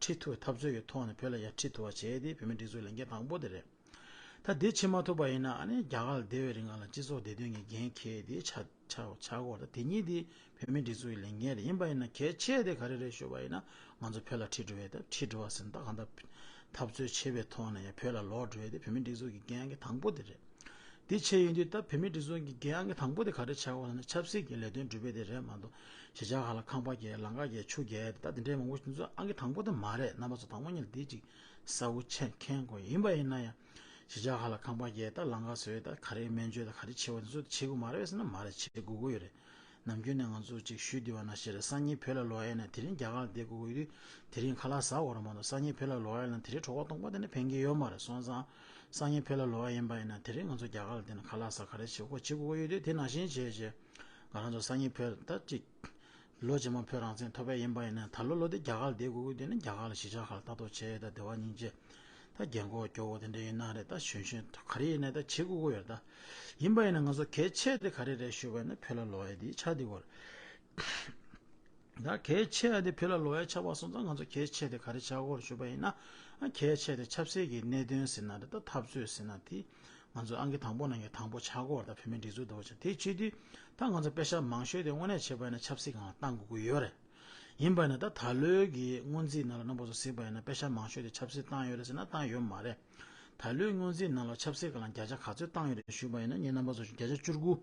ཁྲིད་ཐུབ། འཐབ་རྩོད་ཀྱི་ཐོག་ནས་བོད་ལ་ཡར་ཁྲིད་ཐུབ་པ་བྱས་ཏེ། བོད་མིའི་སྒྲིག་འཛུགས་ལས་འགན་དང་པོ་དེ་རེད། ད་དེ་བྱེད་མ་ཐུབ་པ་ཡིན་ན། ཨ་ནི་རྒྱ་གར་ལ་བསྡད་པའི་རིང་ལ་སྤྱི་ཚོགས་བདེ་དོན་གྱི་འགན་འཁྱེར་དེ་ཆགས་ཆགས་ཆགས་ཀྱི་ཡོད་རེད། ད་དེ་གཉིས་དེ་བོད་མིའི་སྒྲིག་འཛུགས་ཀྱི་ལས་འགན་རེད། ཡིན་པ་ཡིན་ན་གལ་ཆེ་དེ་ག་རེ་རེད་ཞུས་པ་ཡིན་ན། ང་ཚོ་བོད་ལ་ཁྲིད་འགྲོ་ཡས། ད་ཁྲིད་འགྲོ་བ་ཟེར་ན། ད་གང་ལྟར་འཐབ་རྩོད་བྱེད་པའི་ཐོག་ནས་ཡང་བོད་ལ་ལོག་འགྲོ་ཡས་དེ་བོད་མིའི་སྒྲིག་འཛུགས་ཀྱི་འགན་ཨང་ཀི་དང་པོ་དེ་རེད། དེ་བྱས་ཡོང་དུས་ད་བོད་མིའི་སྒྲིག་འཛུགས་ཀྱི་འགན་ཨང་ཀི་དང་པོ་དེ་ག་རེ་ཆགས་ཀྱི་ཡོད་ལབ་ན། ཆབ་སྲིད་ཀྱི་ལས་དོན་སྒྲུབ་པ་དེ་རེད་མ་གཏོགས། གཞིས་ཆགས་ཁག་ལ་ཁང་པ་རྒྱག་ཡས། ལམ་ཁ་རྒྱག་ཡས། ཆུ་རྒྱག་ཡས། ད་དེ་འདྲའི་མང་པོ་ཞིག་ཚོ་ཨང་ཀི་དང་པོ་དེ་མ་རེད། རྣམ་པ་ཚོ་དང་པོ་ཉིད་ལ་དེ་ཅིག་གསལ་པོ་མཁྱེན་མཁྱེན་དགོས། ཡིན་པ་ཡིན་ན་ཡང་གཞིས་ཆགས་ཁག་ལ་ཁང་པ་རྒྱག་ཡས། ད་ལམ་ཁ་བཟོ་ཡས། ད་ག་རེ་སྨན་བཅོས་དང་ག་རེ་བྱེད་པ་དེ་ཚོ་བྱེད་དགོས་མ་རེད་ཟེར་ན། མ་རེད། བྱེད་དགོས་ཀྱི་ཡོད་རེད། ནམ་རྒྱུན་ནས་ང་ཚོ་ཅིག་ཞུས་བསྡད་པ་ནང་བཞིན་རེད། སང་ཉིན་བོད་ལ་ལོག་ཡས་ན་དེ་རིང་རྒྱ་གར་ལ་བསྡད་དགོས་ཀྱི་ཡོད་དུས། དེ་རིང་ཁ་ལག་ཟ་དགོས་རེད་མ་གཏོགས། སང་ཉིན་བོད་ལ་ལོག་ཡས་ན་དེ་རིང་གྲོད་ཁོག་སྟོང་པ་དེ་ནས་ཕན་གྱི་ཡོད་མ་རེད། སོང་ཙང་སང་ཉིན་བོད་ལ་ལོག་ཡས་ཡིན་པ་ཡིན་ན། དེ་རིང་ང་ཚོ་རྒྱ་གར་ལ་བསྡད་ན་ཁ་ལག་ཟ། ག་རེ་བྱེད་དགོས་བྱེད་དགོས་ཀྱི་ཡོད་དུས། དེ་ནང་བཞིན་བྱས་བྱས་ང་རང་ཚོ་སང་ཉིན་བོད་ད་ཅིག་ལོ་རྗེས་མ་བོད་རང་བཙན་ཐོབ་པ་ཡིན་པ་ཡིན་ན། ད་ལོ་ལོ་དེ་རྒྱ་གར་ལ་བསྡད་དགོས་ཀྱི་ཡོད་དུས་ནི། རྒྱ་གར་ལ་གཞིས་ཆགས་ཁག་ལ་ལྟ་རྟོག་བྱས། ད་བདེ་བ་སྙིང་རྗེ། ད་རྒན་གོག་སྐྱོ་བོ་དེ་འདྲ་ཡིན་ན་རེད། ད་གཞོན་གཞོན་ག་རེ་ཡིན་ནའི་ད་བྱེད་དགོས་ཀྱི་ཡོད་རེད། ད་ཡིན་པ་ཡིན་ན་ང་ཚོ་གལ་ཆེ་དེ་ག་རེ་རེད་ཞུས་པ་ཡིན་ན། བོད་ལ་ལོག་ཡས་དེ་ཆགས་བསྡད་ཀྱི་ཡོད་རེད། ད་གལ་ཆེ་ཡ་དེ་བོད་ལ་ལོག་ཡ་ཆགས་པ་སོང་ཙང་། ང་ཚོ་གལ་ཆེ་དེ་ག་རེ་ཆགས་ཀྱི་ཡོད་རེད་ཞུས་པ་ཡིན་ན། ཨ་གལ་ཆེ་དེ་ཆབ་སྲིད་ཀྱི་གནད་དོན་ཟེར་ན་རེད། ད་འཐབ་རྩོད་ཟེར་ན་དེ་ང་ཚོ་ཨང་ཀི་དང་པོ་ནང་གི་དང་པོ་ཆགས་ཀྱི་ཡོད་རེད། ད་བོད་མིའི་སྒྲིག་འཛུགས་འདྲ་བོ་ཆགས། དེ་བྱེད་དུས་ད་ང་ཚོ་པེ་ཤ་མང་ཤོས་དེ་དངོས་གནས་བྱས་པ་ཡིན་ན་ཆབ་སྲིད་སྒང་ལ་བཏང་དགོས་ཀྱི་ཡོད་རེད། ཡིན་པ་ཡིན་ན་ད་ད་ལོའི་གི་སྔོན་རྩིས་ནང་ལ་རྣམ་པ་ཚོ་གཟིགས་པ་ཡིན་ན། པེ་ཤ་མང་ཤོས་དེ་ཆབ་སྲིད་བཏང་ཡོད་རེད་ཟེར་ན་བཏང་ཡོད་མ་རེད། ད་ལོའི་སྔོན་རྩིས་ནང་ལ་ཆབ་སྲིད་སྒང་ལ་བརྒྱ་ཆ་ག་ཚོད་བཏང་ཡོད་རེད་ཞུས་པ་ཡིན་ན། ངས་རྣམ་པ་ཚོ་བརྒྱ་ཆ་བཅུ་དགུ།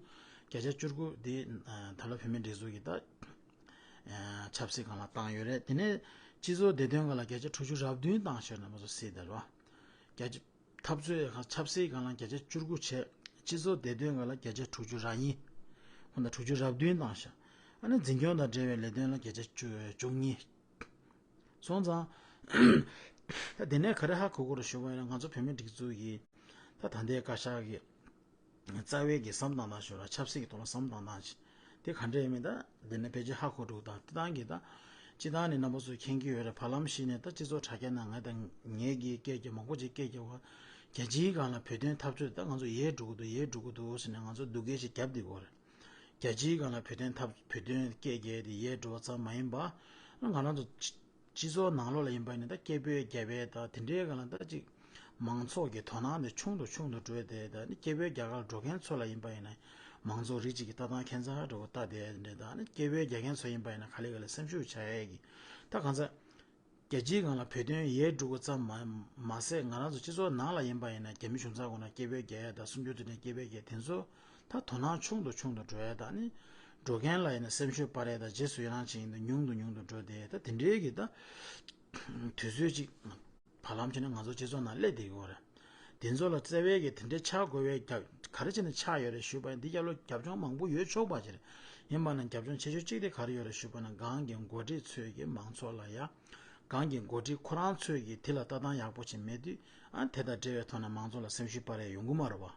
བརྒྱ་ཆ་བཅུ་དགུ་དེ་ཨ་ད་ལོ་བོད་མིའི་སྒྲིག་འཛུགས་ཀྱིས་ད་ཨ་ཆབ་སྲིད་སྒང་ལ་བཏང་ཡོད་རེད། དེ་ནས་སྤྱི་ཚོགས་བདེ་དོན་སྒང་ལ་བརྒྱ་ཆ་དྲུག་ཅུ་རེ་བདུན་བཏང་ཤག་རྣམ་པ་ཚོ་གཟིགས་དང་རོ། བརྒྱ་ཆ་འཐབ་རྩོད་ཆབ་སྲིད་སྒང་ལ་བརྒྱ་ཆ་བཅུ་དགུ་བྱས། སྤྱི་ཚོགས་བདེ་དོན་སྒང་ལ་བརྒྱ་ཆ་དྲུག་ཅུ་རེ་གཉིས། ཁོ་ན་དྲུག་ཅུ་རེ་བདུན་བཏང་ཤག་ཨ་ནི་འཛིན་སྐྱོང་དང་འབྲེལ་བའི་ལས་དོན་ལ་བརྒྱ་ཆ་བཅུ་བཅུ་གཉིས། སོང་ཙང་། ད་དེ་ནས་ག་རེ་ཧ་གོ་དགོས་རེད་ཞུ་བ་ཡིན་ན། ང་ཚོ་བོད་མིའི་སྒྲིག་འཛུགས་ཀྱི་ད་ད་ལྟའི་བཀའ་ཤག་གི་རྩ་བའི་གི་བསམ་སྟངས་དང་ཞུ་ར། ཆབ་སྲིད་ཀྱི་ཐོག་ལ་བསམ་སྟངས་དང་ཅི་དེ་ག་འདྲ་ཡིན་མིན་ད་དེ་ནས་ཕལ་ཆེར་ཧ་གོ་འགྲོ་གི། ད་སྤྱི་བཏང་གི་ད་སྤྱི་བཏང་ནས་རྣམ་པ་ཚོས་མཁྱེན་གྱི་ཡོད་རེད། བར་ལམ་ཞིག་ནས་ད་སྤྱི་ཚོགས་དྲ་རྒྱ་ནང་ང་དང་ངེད་ཀྱིས་སྐད་རྒྱག་མང་པོ་ཅིག་སྐད་རྒྱག་པ། རྒྱལ་སྤྱིའི་སྒང་ལ་བོད་དོན་འཐབ་རྩོད་ད་ང་ཚོ་ཡལ་འགྲོ་གི་འདུག་ཡལ་འགྲོ་གི་འདུག་ཟེར་ནས་ང་ཚོ་སྡུག་སྐད་ཅིག་བརྒྱབ་བསྡད་ཀྱི་ཡོད་རེད། རྒྱལ་སྤྱིའི་སྒང་ལ་བོད་དོན་འཐབ་བོད་དོན་སྐད་རྒྱག་དེ་ཡལ་འགྲོ་བ་ཙམ་མ་ཡིན་པ། ང་རང་ཚོ་སྤྱི་སྤྱི་ཚོགས་ནང་ལོགས་ལ་ཡིན་པ་ཡིན་ན། ད་སྐད་འབོད་རྒྱག་པའི་ད་དེ་འདྲའི་སྒང་ལ་ད་ཅིག་མང་ཚོགས་ཀྱི་དོ་སྣང་དེ་ཆུང་དུ་ཆུང་དུ་འགྲོ་བསྡད། ད་ནི་སྐད་འབོད་རྒྱག་གར་འགྲོ་མཁན་ཚོ་ལ་ཡིན་པ་ཡིན་ན། མང་ཚོགས་རིགས་གཅིག་གི་ལྟ་སྟངས་ཁྱད་མཚར་འདྲ་བོ་ལྟ་བསྡད་འདྲ། ད་ནི་སྐད་འབོད་རྒྱག་མཁན་ཚོ་ཡིན་པ་ཡིན་ན་ག་ལེ་ག་ལེ་སེམས་ཤུགས་བྱ་ཡས་ཀྱི། ད་གང་ཟག་རྒྱལ་སྤྱིའི་སྒང་ལ་བོད་དོན་ཡལ་འགྲོ་གི་ཙམ་མ་མ་ཟད། ང་རང་ཚོ་སྤྱི་ཚོགས་ནང་ལ་ཡིན་པ་ཡིན་ན། རྒྱ་མི་གཞུང་ཚབ་ཁང་ནང་སྐད་འབོད་རྒྱག་ཡ་དང་། གསུམ་བཅུ་དུས་དྲན་སྐད་འབོད་རྒྱག་དེ་ཚོ་ད་དོ་སྣང་ཆུང་དུ་ཆུང་དུ་འགྲོ་ཡ་དང་། ནི་འགྲོ་མཁན་ལ་ཡིན་ན་སེམས་ཤུགས་སྤར་ཡ་དང་། རྗེས་སུ་ཡི་རང་བྱེད་ཡིན་དུས་ཉུང་དུ་ཉུང་དུ་འགྲོ་བསྡད། ད་དེ་འདྲའི་གི་ད་དུས་ཚོད་ཅིག་བར་ལམ་ཅིག་ནས་ང་ཚོ་སྤྱི་ཚོགས་ནང་སླེབས་བསྡད་ཡོད་རེད། དེ་ཚོ་ལ་བརྩེ་བའི་གི་དེ་འདྲའི་ཆགས་དགོས་པའི་རྒྱབ་ག་རེ་བྱས་ནས་ཆགས་ཡོད་རེད་ཞུས་པ་ཡིན། འདི་རྒྱབ་ལ་རྒྱབ་ལྗོངས་མང་པོ་ཡོད་ཆོག་པ་ཅིག་རེད། ཡིན་པ་ན་རྒྱབ་ལྗོངས་ཆེ་ཤོས་གཅིག་དེ་ག་རེ་ཡོད་རེད་ཞུས་པ་ན། གང་གི་འགོ་ཁྲིད་ཚོས་ཀྱི་མང་ཚོགས་ལ་ཡ། གང་གི་འགོ་ཁྲིད་ཁོ་རང་ཚོས་ཀྱི་དེ་ལ་ལྟ་སྟངས་ཡག་པོ་ཅིག་མེད་དུས། ཨ་དེ་དང་འབྲེལ་བའི་ཐོག་ནས་མང་ཚོགས་ལ་སེམས་ཤུགས་སྤར་ཡ་ཡོང་གི་མ་རེད་བ།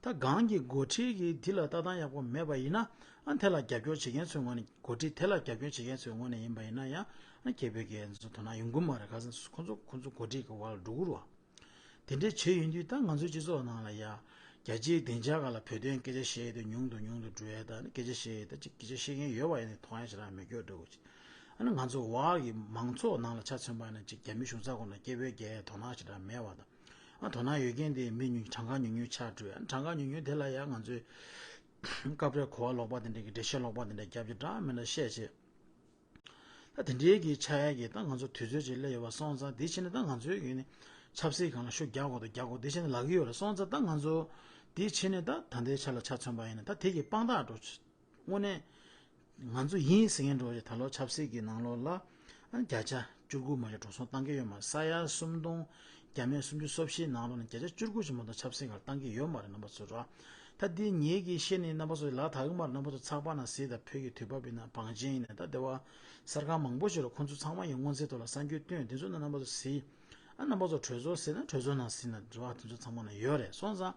ད་གང་གི་འགོ་ཁྲིད་ཀྱིས་དེ་ལ་ལྟ་སྟངས་ཡག་པོ་མེད་པ་ཡིན་ན། ཨ་དེ་ལ་རྒྱབ་སྐྱོར་བྱེད་མཁན་ཚོའི་ངོས་ནས། འགོ་ཁྲིད་དེ་ལ་རྒྱབ་སྐྱོར་བྱེད་མཁན་ཚོའི་ངོས་ནས་ཡིན་པ་ཡིན་ན་ཡང་། ཨ་སྐད་འབོད་མཁན་ཚོ་དོ་སྣང་ཡོང་གི་མ་རེད། ག་ཟེར་ན་ཁོ་ཚོ་ཁོ་ཚོ་འགོ་ཁྲིད་ཀྱི་འོག་ལ་འགྲོ་གི་རེད་བ། དེ་འདྲའི་བྱས་ཡིན་དུས། ད་ང་ཚོའི་སྤྱི་ཚོགས་ནང་ལ་ཡ། རྒྱལ་སྤྱིའི་སྡིངས་ཆ་སྒང་ལ་བོད་དོན་སྐད་ཆ་བཤད་ཡས་དེ་ཉུང་དུ་ཉུང་དུ་འགྲོ་ཡས། ད་ནི་སྐད་ཆ་བཤད་ཡས་ད་ཅིག་སྐད་ཆ་བཤད་མཁན་ཡོད་པ་ཡིན་ནའི་མཐོང་ཡ་ཞེ་དྲག་མེད་སྐྱོ་འགྲོ་གི་ཅིག་ཨ་ནི་ང་ཚོ་བར་གྱི་མང་ཚོགས་ནང་ལ་ཆ་མཚོན་པ་ཡིན་ན། ཅིག་རྒྱ་མི་གཞུང་ཚབ་ཁང་ལ་སྐད་འབོད་རྒྱག་ཡས་དོ་སྣང་ཞེ་དྲག་མེད་པ་དང་། ཨ་དོ་སྣང་ཡོད་མཁན་དེ་མི་ཉུང་གྲངས་ཀ་ཉུང་ཉུང་ཆགས་འགྲོ། ཨ་གྲངས་ཀ་ཉུང་ཉུང་དེ་ལ་ཡ་ང་ཚོས་སྐབས་རེ་གོ་བ་ལོག་པ་དེ་འདྲ་གི་འགྲེལ་བཤད་ལོག་པ་དེ་འདྲ་རྒྱབ་ཀྱི་འདྲ་མི་འདྲ་བཤད་བྱས། ད་དེ་འདྲའི་གི་ཆགས་ཡ་གི་ད་ང་ཚོ་དུས་ཚོད་ཅིག་སླེབས་ཡོད་པ་སོང་ཙང་། དེ་བྱས་ནས་ད་ང་ཚོའི་ངོས་ནས་ཆབ་སྲིད་སྒང་ལ་ཤུགས་རྒྱག་དགོས་འདུག་རྒྱག་དགོས་འདུག་བྱས་ནས་ལབ་ཀྱི་ཡོད་རེད་སོང་ཙང་། ད་ང་ཚོ་དེ་བྱས་ནས་ད་ད་ལྟའི་ཆ་ལ་ཆ་མཚོན་པ་ཡིན་ན། ད་དེ་གི་དཔང་རྟགས་འགྲོ། དངོས་གནས་ང་ཚོ་ཡིན་ཟེར་མཁན་འགྲོ་རེད། ད་ལོ་ཆབ་སྲིད་ཀྱི་ནང་ལོགས་ལ་ཨ་བརྒྱ་ཆ་བཅུ་དགུ་མ་གཏོགས་འགྲོ་སོང་བཏང་གི་ཡོད་མ་རེད། ས་ཡ་སུམ་སྟོང་བརྒྱ་མེད་སུམ་ཅུ་སོ་བཞིའི་ནང་ལོགས་ནས་བརྒྱ་ཆ་བཅུ་དགུ་ཞིག་མ་གཏོགས་ཆབ་སྲིད་སྒང་ལ་བཏང་གི་ཡོད་མ་རེད། རྣམ་པ་ཚོ་ར། ད་འདི་ངེད་ཀྱིས་བཤད་ནས་རྣམ་པ་ཚོ་ལ་དག་གི་མ་རེད། རྣམ་པ་ཚོ་ཚགས་པར་ནང་གཟིགས་དང་། བོད་ཀྱི་དུས་བབ་ཡིན་ན། བང་ཆེན་ཡིན་ན། ད་སྡེ་བ་གསར་ཁང་མང་པོ་ཞིག་ལ་ཁོང་ཚོ་ཚང་མ་ཡི་སྔོན་རྩིས་ཐོག་ལ་གསར་འགྱུར་བཏོན། དེ་ཚོ་ནང་རྣམ་པ་ཚོ་གཟིགས། ཨ་རྣམ་པ་ཚོ་གྲོས་ཚོགས་གཟིགས་ན། གྲོས་ཚོགས་ནང་གཟིགས་ན་འབྲེལ་བ་དེ་ཚོ་ཚང་མ་ནང་ཡོད་རེད་སོང་ཙང་།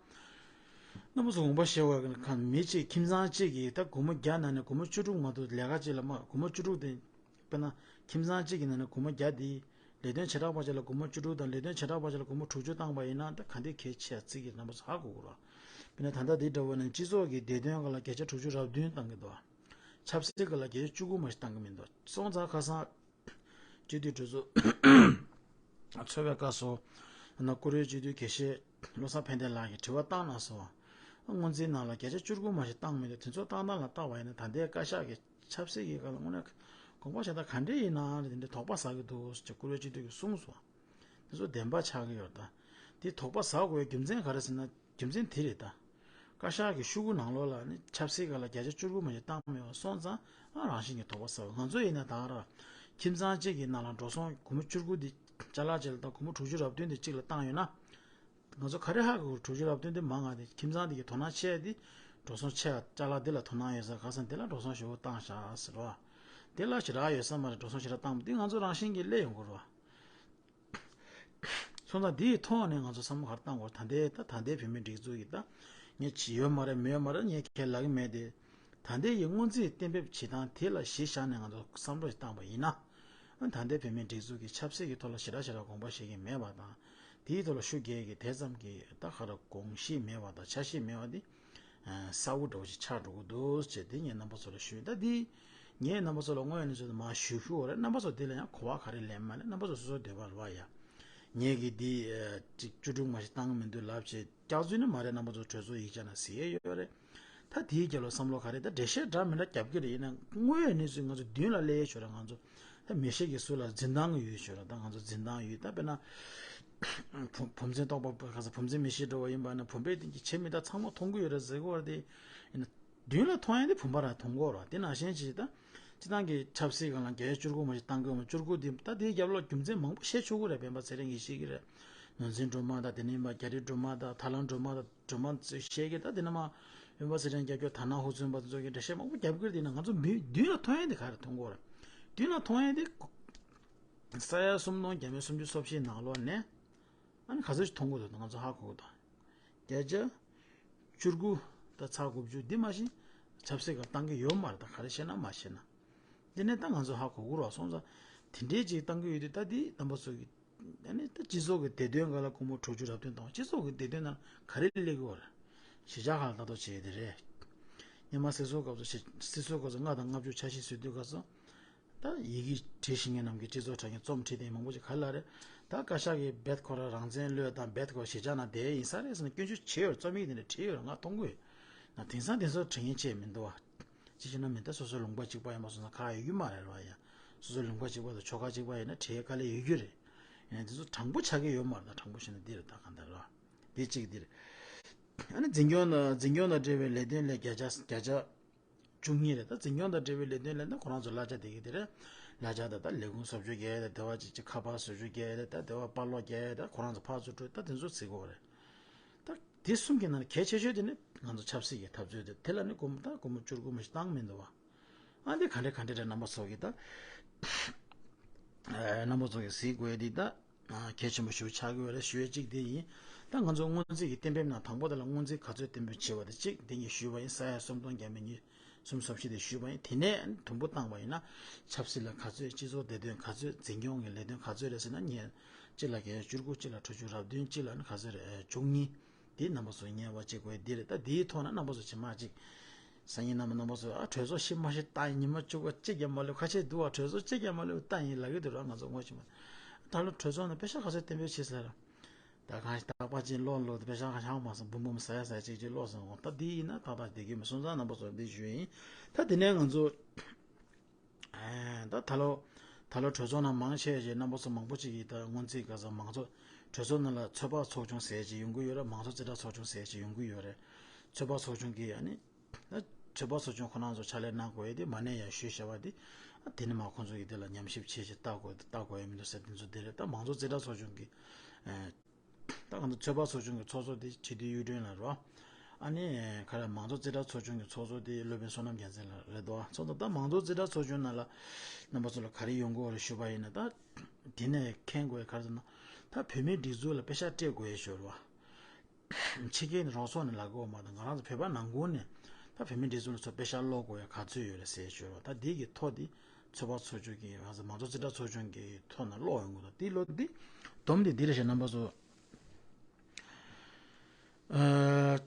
རྣམ་པ་ཚོ་དགོངས་པ་བཞེས་དགོས་གི། མི་གཅིག་ཁྱིམ་ཚང་གཅིག་གིས་ད་སྒོར་མོ་བརྒྱ་ནང་ནས་སྒོར་མོ་བཅུ་དྲུག་མ་གཏོགས་ལས་ཀ་གཅིག་ལ་མ། སྒོར་མོ་བཅུ་དྲུག་དེ། དཔེར་ན་ཁྱིམ་ཚང་གཅིག་གི་ནང་ནས་སྒོར་མོ་བརྒྱ་དེ། ལས་དོན་བྱེ་བྲག་པ་ཅིག་ལ་སྒོར་མོ་བཅུ་དྲུག་དང་། ལས་དོན་བྱེ་བྲག་པ་ཅིག་ལ་སྒོར་མོ་དྲུག་ཅུ་བཏང་པ་ཡིན་ན། ད་ག་འདྲའི་གལ་ཆེ་བ་ཅིག་གི་རྣམ་པ་ཚོ་ཧ་གོ་དགོས་རེད། དཔེར་ན་ད་ལྟ་འདི་འདྲ་བོ་ནས་སྤྱི་ཚོགས་ཀྱི་བདེ་དོན་སྒང་ལ་བརྒྱ་ཆ་དྲུག་ཅུ་རེ་བདུན་བཏང་གི་འདུག་ཆབ་སྲིད་སྒང་ལ་བརྒྱ་ཆ་བཅུ་དགུ་མ་གཏོགས་བཏང་གི་མི་འདུག་སོང་ཙང་ཁ་སང་སྤྱི་འཐུས་གྲོས་ཚོགས་ཚོགས་པའི་སྐབས་སུ་ན། བཀུར་འོས་སྤྱི་འཐུས་དགེ་བཤེས་བློ་བཟང་ཕན་བདེ་ལགས་ཀྱིས་དྲི་བ་བཏང་གནང་སོང་། སྔོན་རྩིས་ནང་ལ་བརྒྱ་ཆ་བཅུ་དགུ་མ་གཏོགས་བཏང་མི་འདུག་དེ་ཚོ་བཏང་སྟངས་ལ་བལྟས་པ་ཡིན་ན། ད་ལྟའི་བཀའ་ཤག་གི་ཆབ་སྲིད་ཀྱི་སྒང་ལ་དངོས་གནས་དགོངས་པ་བཞེས་སྟངས་ག་འདྲ་ཡིན་ན་རེད། དེ་འདྲའི་དོགས་པ་ཟ་གི་འདུག་ཅེས་བཀུར་འོས་སྤྱི་འཐུས་ཀྱིས་གསུངས་སོང་། དེ་ཚོ་བདེན་པ་ཆགས་ཀྱི་ཡོད་རེད། ད་དེ་དོགས་པ་ཟ་དགོས་པའི་རྒྱུ་མཚན་ག་རེ་ཟེར་ན། རྒྱུ་མཚན་དེ་རེད་ད། བཀའ་ཤག་གི་ཤོག་གུ་ནང་ལོགས་ལ་ནི་ཆབ་སྲིད་སྒང་ལ་བརྒྱ་ཆ་བཅུ་དགུ་མ་གཏོགས་བཏང་མེད་པ་སོང་ཙང་། ཨ་རང་བཞིན་གྱིས་དོགས་པ་ཟ་བ། ང་ཚོ་ཡིན་ན་ད་ག་རང་ཁྱིམ་ཚང་གཅིག་གི་ནང་ལ་འགྲོ་སོང་སྒོར་མོ་བཅུ་དགུ་དེ་ཅ་ལག་ཅིག་ལ་བཏང་། སྒོར་མོ་དྲུག་ཅུ་རེ་བདུན་དེ་གཅིག་ལ་བཏང་ཡོད་ན། ང་ཚོ་ག་རེ་ཧ་གོ། དྲུག་ཅུ་རེ་བདུན་དེ་མང་ང་དེ། ཁྱིམ་ཚང་དེ་གི་དོ་སྣང་ཆེ་དེ་འགྲོ་སོང་ཆེ་བ། ཅ་ལག་དེ་ལ་དོ་སྣང་ཡོད་ས། ག་ས་དེ་ལ་འགྲོ་སོང་ཞེ་པོ་བཏང་བཞག་ཟེར་བ། དེ་ལ་ཞེ་དྲག་ཡོད་ས་མ་རེད། འགྲོ་སོང་ཞེ་དྲག་བཏང་བ་དེ་ང་ཚོ་རང་བཞིན་གྱིས་སླེབས་ཡོང་གི་རེད་བ། སོང་ཙང་འདིའི་ཐོག་ནས་ང་ཚོ་བསམ་བློ་ག་རེ་བཏང་དགོས། ད་ལྟའི་ད་ད་ལྟའི་བོད་མིའི་སྒྲིག་འཛུགས་ཀྱི་ད་ངས་ཅི་ཡོད་མ་རེད་མེད་མ་རེད་ངས་ཁས་ལེན་གྱི་མེད་དེ། ད་ལྟའི་ཡི་སྔོན་རྩིས་གཏན་འབེབས་བྱེད་སྟངས་དེ་ལ་གཞི་བཞག་ནས་ང་ཚོ་བསམ་བློ་ཞིག་བཏང་པ་ཡིན་ན། ད་ལྟའི་བོད་མིའི་སྒྲིག་འཛུགས་ཀྱི་ཆབ་སྲིད་ཀྱི་ཐོག་ལ་ཞེ་དྲག་ཞེ་དྲག་དགོངས་པ་བཞེས་ཀྱི་མེད་པ་དང་། དེའི་ཐོག་ལ་ཤུགས་རྒྱག་གི་དེ་ཙམ་གྱི་ད་ག་རེ་དགོངས་གཞི་མེད་པ་དང་འཆར་གཞི་མེད་པ་དེ། གསལ་པོ་འདྲ་བོ་ཞིག་ཆགས་འགྲོ་གི་འདུག་ཅེས་དེ་ངས་རྣམ་པ་ཚོ་ལ་ཞུས། ད་འདི་ངས་རྣམ་པ་ཚོ་ལ་དངོས་ཡོད་གནས་ཚུལ་དེ་མར་ཞུ་ཞུ་བ་རེད། རྣམ་པ་ཚོ་དེ་ལ་ཡང་གོ་བ་ག་རེ་ལེན་མ་ལེན་རྣམ་པ་ཚོ་སོ་སོའི་འདོད་པ་རེད་བ་ཡ། ངས་གི་འདི་ཅིག་བཅུ་དྲུག་མ་གཏོགས་བཏང་གི་མི་འདུག་ལབ་བྱས་སྐྱག་རྫུན་ནི་མ་རེད། རྣམ་པ་ཚོ་གྲོས་ཚོགས་ཡིག་ཆ་ནང་གཟིགས་ཡས་ཡོད་རེད། ད་དེའི་རྒྱབ་ལ་བསམ་བློ་ག་རེ། ད་འགྲེལ་བཤད་འདྲ་མི་འདྲ་རྒྱབ་ཀྱི་རེད། ཡིན་ན་དངོས་ཡོད་གནས་ཚུལ་ང་ཚོ་མདུན་ལ་སླེབས་ཡས་ཡོད་རེད། ང་ཚོ་ད་མི་ཤེས་ཀྱི་སུ་ལ་འཛིན་སྟངས་ཀྱི་ཡོད་ཤོད་ར། ད་ང་ཚོ་འཛིན་སྟངས་ཡོད། ད་དཔེར་ན་བུ་བུམ་འཛིན་རྟོག་པ་ག་ས་བུམ་འཛིན་མི་ཤེས་འགྲོ་བ་ཡིན་པ་ན། བུམ་པའི་སྟེང་གི་ཆེ་མི་དག་ཚང་མ་མཐོང་གི་ཡོད་རེད་ཟེར་གི་ཡོད་རེད་དེ། ཡིན་ན་མདུན་ལ་མཐོང་ཡ་དེ་བུམ་པ་ར་མཐོང་གི་ཡོད་རེད། དེ་ནང་བཞིན་ཅིག་ད་སྤྱི་བཏང་གི་ཆབ་སྲིད་སྒང་ལ་བརྒྱ་ཆ་བཅུ་དགུ་མ་གཏོགས་བཏང་གི་ཡོད་མ། བཅུ་དགུ་དེ་ད་དེའི་རྒྱབ་ལ་རྒྱུ་མཚན་མང་པོ་བཤད་ཆོག་གི་རེད། སྤེན་པ་ཚེ་རིང་གིས་བཤད་ཀྱི་རེད། ནོར་འཛིན་སྒྲོལ་མ་དང་། དེ་ནས་མ་རྒྱ་རི་སྒྲོལ་མ་དང་། ཐར་ལམ་སྒྲོལ་མ་དང་། སྒྲོལ་མ་ཚོས་བཤད་ཀྱི། ད་དེ་ནས་མ་སྤེན་པ་ཚེ་རིང་རྒྱབ་སྐྱོར་དར་ནག་ཧུར་བརྩོན་པ་དེ་ཚོ་གིས་འགྲེལ་བཤད་མང་པོ་རྒྱབ་ཀྱི་རེད། དེ་ན་ང་ཚོ་མི་མདུན་ལ་མཐོང་ཡ་དེ་ག་རེ་མཐོང་གི་ཡོད་རེད། མདུན་ལ་མཐོང་ཡ་དེ་ས་ཡ་སུམ་སྟོང་བརྒྱ་མེད་སུམ་ཅུ་སོ་བཞིའི་ནང་ལོགས་ནས་ཨ་ནི་ག་ཚོད་ཅིག་མཐོང་གི་འདུག་ང་ཚོ་ཧ་གོ་གི་འདུག་བརྒྱ་ཆ་བཅུ་དགུ་དང་ཚེག་དགུ་བཅུ་འདི་མ་གཞི་ཆབ་སྲིད་ཀྱི་བཏང་གི་ཡོད་མ་རེད། ད་ག་རེ་བཤད་ན་མ་བཤད་ན། འདི་ནས་ད་ང་ཚོ་ཧ་གོ་གི་རེད་བ། སོང་ཙང་དེ་འདྲའི་ཅིག་བཏང་གི་ཡོད་དུས། ད་འདི་རྣམ་པ་ཚོ་གི་ཨ་ནི་ད་སྤྱི་ཚོགས་ཀྱི་བདེ་དོན་སྒང་ལ་སྒོར་མོ་དྲུག་ཅུ་རེ་བདུན་བཏང་། སྤྱི་ཚོགས་ཀྱི་བདེ་དོན་ནང་ག་རེ་སླེབས་ཀྱི་ཡོད་རེད། གཞིས་ཆགས་ཁག་ལ་ལྟ་རྟོག་བྱེད་ཡས་དེ་རེད། སྔོན་མ་སྲིད་ཚོགས་སྐབས་སུ་ཞི་སྲིད་ཚོགས་སྐབས་སུ་ལྔ་དང་ལྔ་བཅུ་ཆ་ཤས་བཟོ་དུས་སྐབས་སུ། ད་ཡི་གེ་བྲིས་ཤེས་མཁན་རྣམས་ཀྱིས་སྤྱི་ཚོགས་དྲ་རྒྱའི་རྩོམ་བྲིས་དེ་མང་པོ་ཅིག་ག་རེ་ལབ་རེད། ད་བཀའ་ཤག་གིས་རྦད་ཁོ་རང་རང་བཙན་གློད་དང་། རྦད་ཁོ་གཞིས་ཆགས་ནང་བསྡད་ཡིན་ས་རེད་ཟེར་ནས་སྐྱོན་བརྗོད་བྱས་ཡོད་རེད། རྩོམ་ཡིག་དེ་འདྲ་བྲིས་ཡོད་རེད། ང་མཐོང་གི་ཡོད། ན་དེང་སང་དེ་ཚོ་དྲན་མཁན་ཅིག་མི་འདུག་བ། ཅི་ཞིག་ན་མི་ད་སོ་སོའི་ལུང་པ་གཅིག་པ་ཡིན་པ་སོང་ཙང་ཁག་ཡོད་ཀྱི་མ་རེད་བ་ཡ། སོ་སོའི་ལུང་པ་གཅིག་པ་དང་ཆོལ་ཁ་གཅིག་པ་ཡིན་ན་བྲིས་དཀའ་ལས་ཡོད་རྒྱུ་རེད། ཡིན་ན་དེ་ཚོ་དྲང་པོ་ཆགས་ཀྱི་ཡོད་མ་རེད། ད་དྲང་པོ་བཤད་ན་འདི་རེད། ད་གང་ལྟར་རེད་བ། འདི་གཅིག་འདི་རེད། ཨ་ནི་འཛིན་སྐྱོང་དང་འཛིན་སྐྱོང་དང་འབྲེལ་བའི་ལས་དོན་ལས་བརྒྱ་ཆ་བརྒྱ་ཆ་བཅུ་གཉིས་རེད། ད་འཛིན་སྐྱོང་དང་འབྲེལ་བའི་ལས་དོན་ལས་ད་ཁོ་རང་ཚོ་གླ་ཆ་དེ་གི་དེ་རེད། གླ་ཆ་དང་ད་ལས་ཁུངས་བཟོ་བཅོས་རྒྱག་ཡས་དང་། སྡེ་བ་ཅིག་ཅིག་ཁ་པར་བཟོ་བཅོས་རྒྱག་ཡས་དང་། ད་སྡེ་བ་པར་ལོག་རྒྱག་ཡས་དང་། ཁོ་རང་ཚོ་ཕར་ཚུར་འགྲོ་ད་དེ་ཚོ་བྱེད་དགོས་རེད། དེ་གསུམ་གྱི་ནང་ནས་གལ་ཆེ་ཤོས་དེ་ནི་ང་ཚོ་ཆབ་སྲིད་ཀྱི་འཐབ་རྩོད་དེ། དེ་ལ་ནི་སྒོར་མོ་ད་སྒོར་མོ་བཅུ་དགུ་མ་ཞིག་བཏང་མི་འདུག་བ། ཨ་འདི་ག་འདྲ་ག་འདྲ་རེད། རྣམ་པ་ཚོ་གིས་ད་རྣམ་པ་ཚོ་གིས་གཟིགས་དགོས་ཡ་འདི་ད་གལ་ཆེན་པོ་ཞིག་ཆགས་ཀྱི་ཡོད་རེད། ཞུ་ཡ་གཅིག་དེ་ཡིན། ད་ང་ཚོ་སྔོན་རྩིས་ཀྱི་གཏན་འབེབས་ནང་དང་པོ་དེ་ལ་སྔོན་རྩིས་ག་ཚོད་གཏན་འབེབས་བྱས་པ་དེ་གཅིག་དེ་ངས་ཞུས་པ་ཡིན། ས་ཡ་སུམ་སྟོང་བརྒྱ་མེད་ཉི་གསུམ་སུམ་བཞི་དེ་ཞུས་པ་ཡིན། དེ་ནས་དུམ་བུ་བཏང་བ་ཡིན་ན་ཆབ་སྲིད་ལ་ག་ཚོད། སྤྱི་ཚོགས་བདེ་དོན་ག་ཚོད། འཛིན་སྐྱོང་གི་ལས་དོན་ག་ཚོད་རེད་ཟེར་ན། ངས་གཅིག་ལ་བརྒྱ་ཆ་བཅུ་དགུ། གཅིག་ལ་ཁྲི་བཅུ་རབ་བདུན། གཅིག་ལ་ནི་ག་ཚོད་རེད། བཅུ་གཉིས། དེ་རྣམ་པ་ཚོ་ཉན་པ་གཅིག་དགོས་འདི་རེད། ད་དེའི་ཐོག་ན་རྣམ་པ་ཚོ་ཇི་མ་ཅིག་སང་ཉིན་གནངས་མ་རྣམ་པ་ཚོ་ཨ་གྲོས་ཚོགས་ཤི་མ་ཤི་ལྟ་ཡིན། ཉི་མ་བཅུ་པ་གཅིག་ཀྱང་མ་ལོས། ཁ་ཤས་འདུག་བ། གྲོས་ཚོགས་གཅིག་ཀྱང་མ་ལོས་ལྟ་ཡིན་ལབ་ཀྱི་འདུག་ར། ང་ཚོ་ངོ་ཤེས་མ། ད་ལོ་གྲོས་ཚོགས་ནང་པེ་ཤག་ག་ཚོད་གཏན་འབེབས་བྱས་ཟེར་ར། ད་གང་ཞིག་རྟག་པ་ཅིག་ཀློག་ཀློག་དེ་པེ་ཤག་ཧང་མ་སོང་། འབུམ་འབུམ་ཟ་ཡ་ཟ་ཡ་ཅིག་ཅིག་ཀློག་སོང་། ད་འདི་ཡིན་ན་ཏག་ཏག་བསྡད་ཀྱི་མི་སོང་ཙང་རྣམ་པ་ཚོ་འདི་ཞུ་ཡིན། ད་དེ་ནས་ང་ཚོ་ཨེ་ད་ད་ལོ་ད་ལོ་གྲོས་ཚོགས་ནང་མང་ཆེ་ཞིག་རྣམ་པ་ཚོ་མང་པོ་ཅིག་གིས་ད་སྔོན་རྩིས་ག་ས་མང་ཚོགས་གྲོས་ཚོགས་ནང་ལ་ཚོད་དཔག་ཚོགས་ཆུང་ཟེར་ཅིག་ཡོང་གི་ཡོད་རེད། མང་གཙོ་རྩིས་ཁྲ་ཚོགས་ཆུང་ཟེར་ཅིག་ཡོང་གི་ཡོད་རེད། ཚོད་དཔག་ཚོགས་ཆུང་གིས་ཨ་ནི་ད་ཚོད་དཔག་ཚོགས་ཆུང་ཁོ་རང་ཚོ་ཕྱག་ལས་གནང་དགོས་ཡས་དེ་མ་ནས་ཡང་ཞུས་བཞག་པ་དེ། ཨ་དེ་ནི་མ་ཁོང་ཚོ་གིས་དེ་ལ་ཉམས་ཞིབ་བྱས་ཅིག་ལྟ་དགོས་ལྟ་དགོས་ཡས་མི་འདུག་ཟེར། དེ་ཚོ་དེ་རེད། ད་མང་གཙོ་རྩིས་ཁྲ་ཚོགས་ཆུང་གིས་ཨེ། ད་གང་ལྟར་ཚོད་དཔག་ཚོགས་ཆུང་གི་ཚོགས་གཙོ་དེ་སྤྱི་འཐུས་གཡུ་སྒྲོན་ལགས་རེད་བ། ཨ་ནི་ག་རེ་མང་གཙོ་རྩིས་ཁྲ་ཚོགས་ཆུང་གི་ཚོགས་གཙོ་དེ་སློབ་དཔོན་བསོད་ནམས་རྒྱལ་མཚན་ལགས་རེད་དོ། ཚོགས་གཙོ་ད་མང་གཙོ་རྩིས་ཁྲ་ཚོགས་ཆུང་ནང་ལ་རྣམ་པ་ཚོ་ལ་ག་རེ་ཡོང་གི་ཡོད་རེད་ཞུས་པ་ཡིན་ན། ད་དེ་ནས་མཁྱེན་དགོས་ཡ་ག་རེ་ཟེར་ན། ད་བོད་མིའི་སྒྲིག་འཛུགས་ལ་པེ་ཤག་སྤྲད་དགོས་ཡ་ཞུ་རེད་བ། ཕྱི་རྒྱལ་ནས་རོགས་ཚོགས་ནས་ལབ་ཀྱི་ཡོད་མ་གཏོགས་ང་རང་ཚོ་བོད་པ་ནང་ཁུལ་ནས་ད་བོད་མིའི་སྒྲིག་འཛུགས་ལ་ཚོ་པེ་ཤག་སློག་དགོས་ཡ་ག་ཚོད་ཡོད་རེད་ཟེར་ཞུ་རེད་བ། ད་འདི་གི་ཐོ་འདི་ཚོད་དཔག་ཚོགས་ཆུང་གི་ང་ཚོ་མང་གཙོ་རྩིས་ཁྲ་ཚོགས་ཆུང་གི་ཐོག་ནས་ཀློག་ཡོང་གི་འདུག་དེ་ཀློག་དེ་སྡོམ་དེ་འདི་རེད་ཤག་རྣམ་པ་ཚོ། ཨ།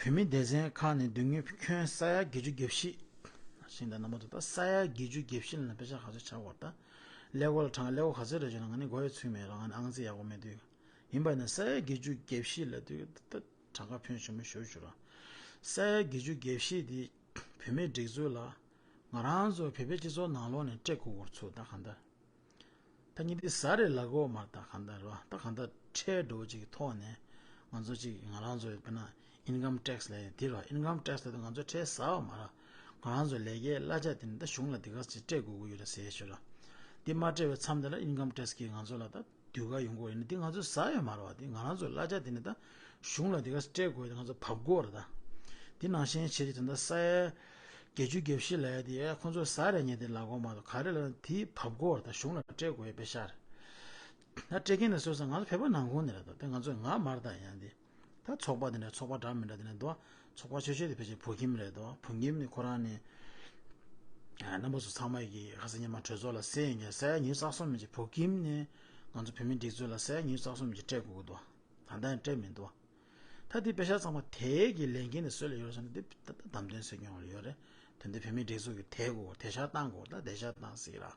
བོད་མི་སྡེ་ཚན་ཁག་ནས་སྡུག་བསྔལ་ཁྱོན་ས་ཡ་བརྒྱད་ཅུ་གྱ་བཞི། ཤིང་རྟ་རྣམ་པ་ཚོ་ད་ས་ཡ་བརྒྱད་ཅུ་གྱ་བཞི་ལ་ན་པེ་ཤག་ག་ཚོད་ཆགས་པ་རེད། ད་ཀླད་ཀོར་ལ་གྲངས་ཀླད་ཀོར་ག་ཚོད་རེད་ཅེ་ན་ང་ནི་མགོ་ཡོད་ཚུལ་མེད་ར། ང་ནི་ཨང་རྩིས་ཡག་པོ་མེད་དུས། ཡིན་པ་ཡིན་ན་ས་ཡ་བརྒྱད་ཅུ་གྱ་བཞི་ལབ་དུས་ད་གྲངས་ཀ་ཕོན་ཆེན་པོ་ཞེ་པོ་ཅིག་རེད། ས་ཡ་བརྒྱད་ཅུ་གྱ་བཞི་དེ་བོད་མིའི་སྒྲིག་འཛུགས་ལ་ང་རང་ཚོ་བོད་པའི་སྤྱི་ཚོགས་ནང་ལོགས་ནས་སྤྲད་དགོས་ཀྱི་ཚུལ་ད་གང་ལྟར། ད་ཉིན་དེ་ཟ་རེད་ལབ་ཀྱི་ཡོད་མ་རེད། ད་གང་ལྟར་རེད་བ། ད་གང་ལྟར་ཁྲལ་འདྲ་བོ་ཅིག་གི་ཐོག་ནས་ང་ཚོ་ཅིག་ང་རང་ཚོ་དཔེར་ན་ཨིན་ཀམ་ཊེག་སི་ལབ་ཡ་དེ་རེད་བ། ཨིན་ཀམ་ཊེག་སི་ལབ་དུས་ང་ཚོ་ཁྲལ་ཟ་བ་མ་རེད། ང་རང་ཚོ་ལས་ཀའི་གླ་ཆ་དེ་ནི་ད་གཞུང་ལ་དེ་ག་ཅིག་སྤྲད་དགོས་ཀྱི་ཡོད་རེད་ཟེར་ཞུ་ར། དེ་མ་སྤྲད་པའི་མཚམས་དེ་ལ་ཨིན་ཀམ་ཊེག་སི་གིས་ང་ཚོ་ལ་ད་ཟློས་གར་ཡོང་གི་ཡོད་ནི་དེ་ང་ཚོས་ཟ་ཡོད་མ་རེད་བ། དེ་ང་རང་ཚོའི་གླ་ཆ་དེ་ནི་ད་གཞུང་ལ་དེ་ག་སྤྲད་དགོས་དེ་ང་ཚོ་བབས་དགོས་རེད་ད། དེ་ནང་བཞིན་བྱས་ཏེ་ད་ལྟ་ས་ཡ་བརྒྱད་ཅུ་གྱ་བཞི་ལབ་ཡ་དེ་ཡ་ཁོང་ཚོས་ཟ་རེད་ཉེ་དེ་ལབ་དགོས་མ་གཏོགས་ག་རེ་ལབ་ན་དེ་བབས་དགོས་རེད་ད། གཞུང་ལ་སྤྲད་དགོས་ཡ་པེ་ཤག་རེད། ད་སྤྲད་མཁན་དེ་སོ་སོ་ང་ཚོ་བོད་པ་ནང་ཁུལ་ནས་རེད་ད། དེ་ང་ཚོས་ང་མ་རེད་ད། ཡང་དེ་ད་ཚོགས་པ་དེ་འདྲ་ཚོགས་པ་འདྲ་མི་འདྲ་དེ་འདྲ་འདུག་ཚོགས་པ་ཆེ་ཤོས་དེ་ཕལ་ཆེར་བོད་ཁྱིམ་རེད་འདུག་བོད་ཁྱིམ་ནི་ཁོ་རང་ནི་རྣམ་པ་ཚོ་ཚང་མ་གིས་ཁ་སང་ཉི་མ་གྲོས་ཚོགས་ལ་གསན་ཡོད་མཁན་ས་ཡ་ཉི་ཤུ་རྩ་གསུམ་མི་གཅིག་བོད་ཁྱིམ་ནས་ང་ཚོ་བོད་མིའི་སྒྲིག་འཛུགས་ལ་ས་ཡ་ཉི་ཤུ་རྩ་གསུམ་མི་གཅིག་སྤྲད་དགོས་ཀྱི་འདུག་ད་ལྟ་ཡང་སྤྲད་མི་འདུག་ད་དེ་པེ་ཤག་ཚང་མ་དེ་གི་ལས་འགན་དེ་སུ་ལ་ཡོད་རེད་ཟེར་ན། དེ་ད་ལྟ་བདམས་ཐོན་སྲིད་སྐྱོང་ལ་ཡོད་རེད། དེ་འདི་བོད་མིའི་སྒྲིག་འཛུགས་ཀྱི་དེ་དགོས་དེ་ཤག་བཏང་དགོས་ད་དེ་ཤག་བཏང་སྲིད་ར།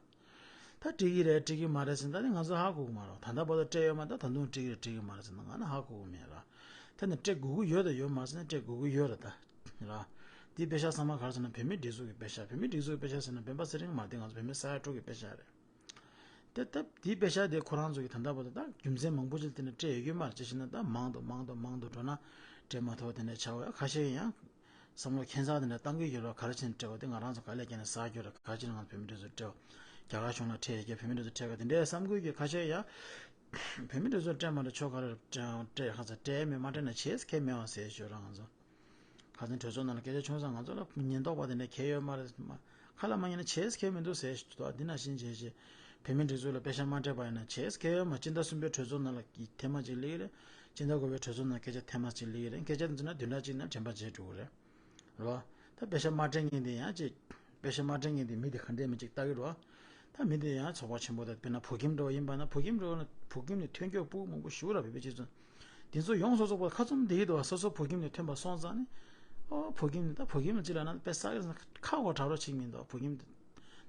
ད་འགྲིག་གི་རེད་འགྲིག་གི་མ་རེད་ཟེར་ན་ད་ནི་ང་ཚོ་ཧ་གོ་གི་མ་རེད། ད་ལྟ་བར་དུ་སྤྲད་ཡོད་མ་རེད། ད་ད་དུང་འགྲིག་གི་རེད་འགྲིག་གི་མ་རེད་ཟེར་ན་ང་ནི་ཧ་གོ་གི་མེད་ར། ད་ནི་སྤྲད་དགོས་ཀྱི་ཡོད་དང་ཡོད་མ་རེད་ཟེར་ན་སྤྲད་དགོས་ཀྱི་ཡོད་རེད་ད། ར། འདི་པེ་ཤག་ཚང་མ་ག་རེ་ཟེར་ན་བོད་མིའི་སྒྲིག་འཛུགས་ཀྱི་པེ་ཤག་བོད་མིའི་སྒྲིག་འཛུགས་ཀྱི་པེ་ཤག་ཟེར་ན་སྤེན་པ་ཚེ་རིང་མ་རེད། འདི་ང་ཚོ་བོད་མི་ས་ཡ་དྲུག་གི་པེ་ཤག་རེད། དེ་སྟབས་དེའི་པེ་ཤག་དེ་ཁོ་རང་ཚོ་གིས་ད་ལྟ་བར་དུ་ད་རྒྱུ་མཚན་མང་པོ་ཅིག་དེ་ནས་སྤྲད་ཡོད་ཀྱི་མ་རེད། ཅི་ཞེ་ན་ད་མང་དུ་མང་དུ་མང་དུ་འགྲོ་ན་སྤྲད་མ་ཐུབ་པ་དེ་འདྲ་ཆགས་ཡོད། ཁ་ཤས་ཡང་བསམ་བློ་ཁྱད་མཚར་དེ་འདྲ་བཏང་གི་ཡོད་རེད། ག་རེ་བྱས་ནས་སྤྲད་པ་དེ་ང་རང་ཚོ་ག་ལས་ཀྱང་ནས་ཟ་རྒྱུ་རེད། ག་རེ་བྱས་ནས་ང་ཚོ་བོད་མི་འདི་ཚོ་སྤྲད་པ་རྒྱ་གར་གཞུང་ལ་ཁྲལ་རྒྱག་བོད་མི་འདི་ཚོ་སྤྲད་པ་དེ་འདྲའི་བསམ་དགོས་ཀྱི་ཁ་ཤས་ཡང་བོད་མི་འདི་ཚོ་སྤྲད་མ་སྤྲད་ཆོག་ག་རེ་སྤྲད་ཁ་ཚ་སྤྲད་མེད་མ་སྤྲད་ན་བྱེད་ཁས་མེད་པ་ཟེར་ཞོར་རང་ཚོ། ཁ་སང་གྲོས་ཚོགས་ནང་ལ་སྐད་ཆ་བྱུང་ཙང་ང་ཚོ་ལ་ཉེན་རྟོག་པ་དེ་འདྲ་གལ་ཡོད་མ་རེད་མ། ཁ་ལ་མ་ཉན་ན་བྱེད་ཁས་མི་འདུག་ཟེར་ཞུ་དོ། འདི་ནང་བཞིན་བྱས་བྱས་བོད་མིའི་སྒྲིག་འཛུགས་ལ་པེ་ཤག་མ་སྤྲད་པ་ཡིན་ན་བྱེད་ཁས་ཡོད་མ། སྤྱི་ཟླ་གསུམ་པའི་གྲོས་ཚོགས་ནང་ལ་ཐེངས་མ་གཅིག་སླེབས་ཀྱི་རེད། སྤྱི་ཟླ་དགུ་པའི་གྲོས་ཚོགས་ནང་སྐད་ཆ་ཐེངས་མ་གཅིག་སླེབས་ཀྱི་རེད། སྐད་ཆ་འདི་ཚོ་ན་བདུན་ཕྲག་གཅིག་ནང་དྲན་པ་བརྗེད་འགྲོ་གི་རེད། རེད་བ། ད་པེ་ཤག་མ་སྤྲད་མཁན་དེ་ཡང་ཅིག་པེ་ཤག་མ་སྤྲད་མཁན་དེ་མི་དེ་ག་འདྲས་མི་གཅིག་ལྟ་གི་རེད་བ། ད་མི་དེ་ཡང་ཚོགས་པ་ཆེན་པོ་དང་དཔེར་ན་བོད་ཁྱིམ་འདྲ་བ་ཡིན་པ་ན་བོད་ཁྱིམ་འདྲ་བ་ན་བོད་ཁྱིམ་ནས་ཐོན་སྐྱོད་སྤུ་གུ་མང་པོ་ཞིག་ར་བོད་པའི་སྤྱི་ཚོགས། དེ་ཚོ་ཡོངས་སུ་རྫོགས་པ་ཁ་བཙུམ་བསྡད་ཀྱི་འདུག་བ། སོ་སོ་བོད་ཁྱིམ་ནས་ཐོན་པ་སོང་ཙང་ནི། ཨོ་བོད་ཁྱིམ་ནས་ད་བོད་ཁྱིམ་ལ་ཅི་ལབ་ན་དཔེ་ས་གི་ཁ་གོ་གྲག་རོགས་བྱེད་མི་འདུག་བ། བོད་ཁྱིམ་དེ་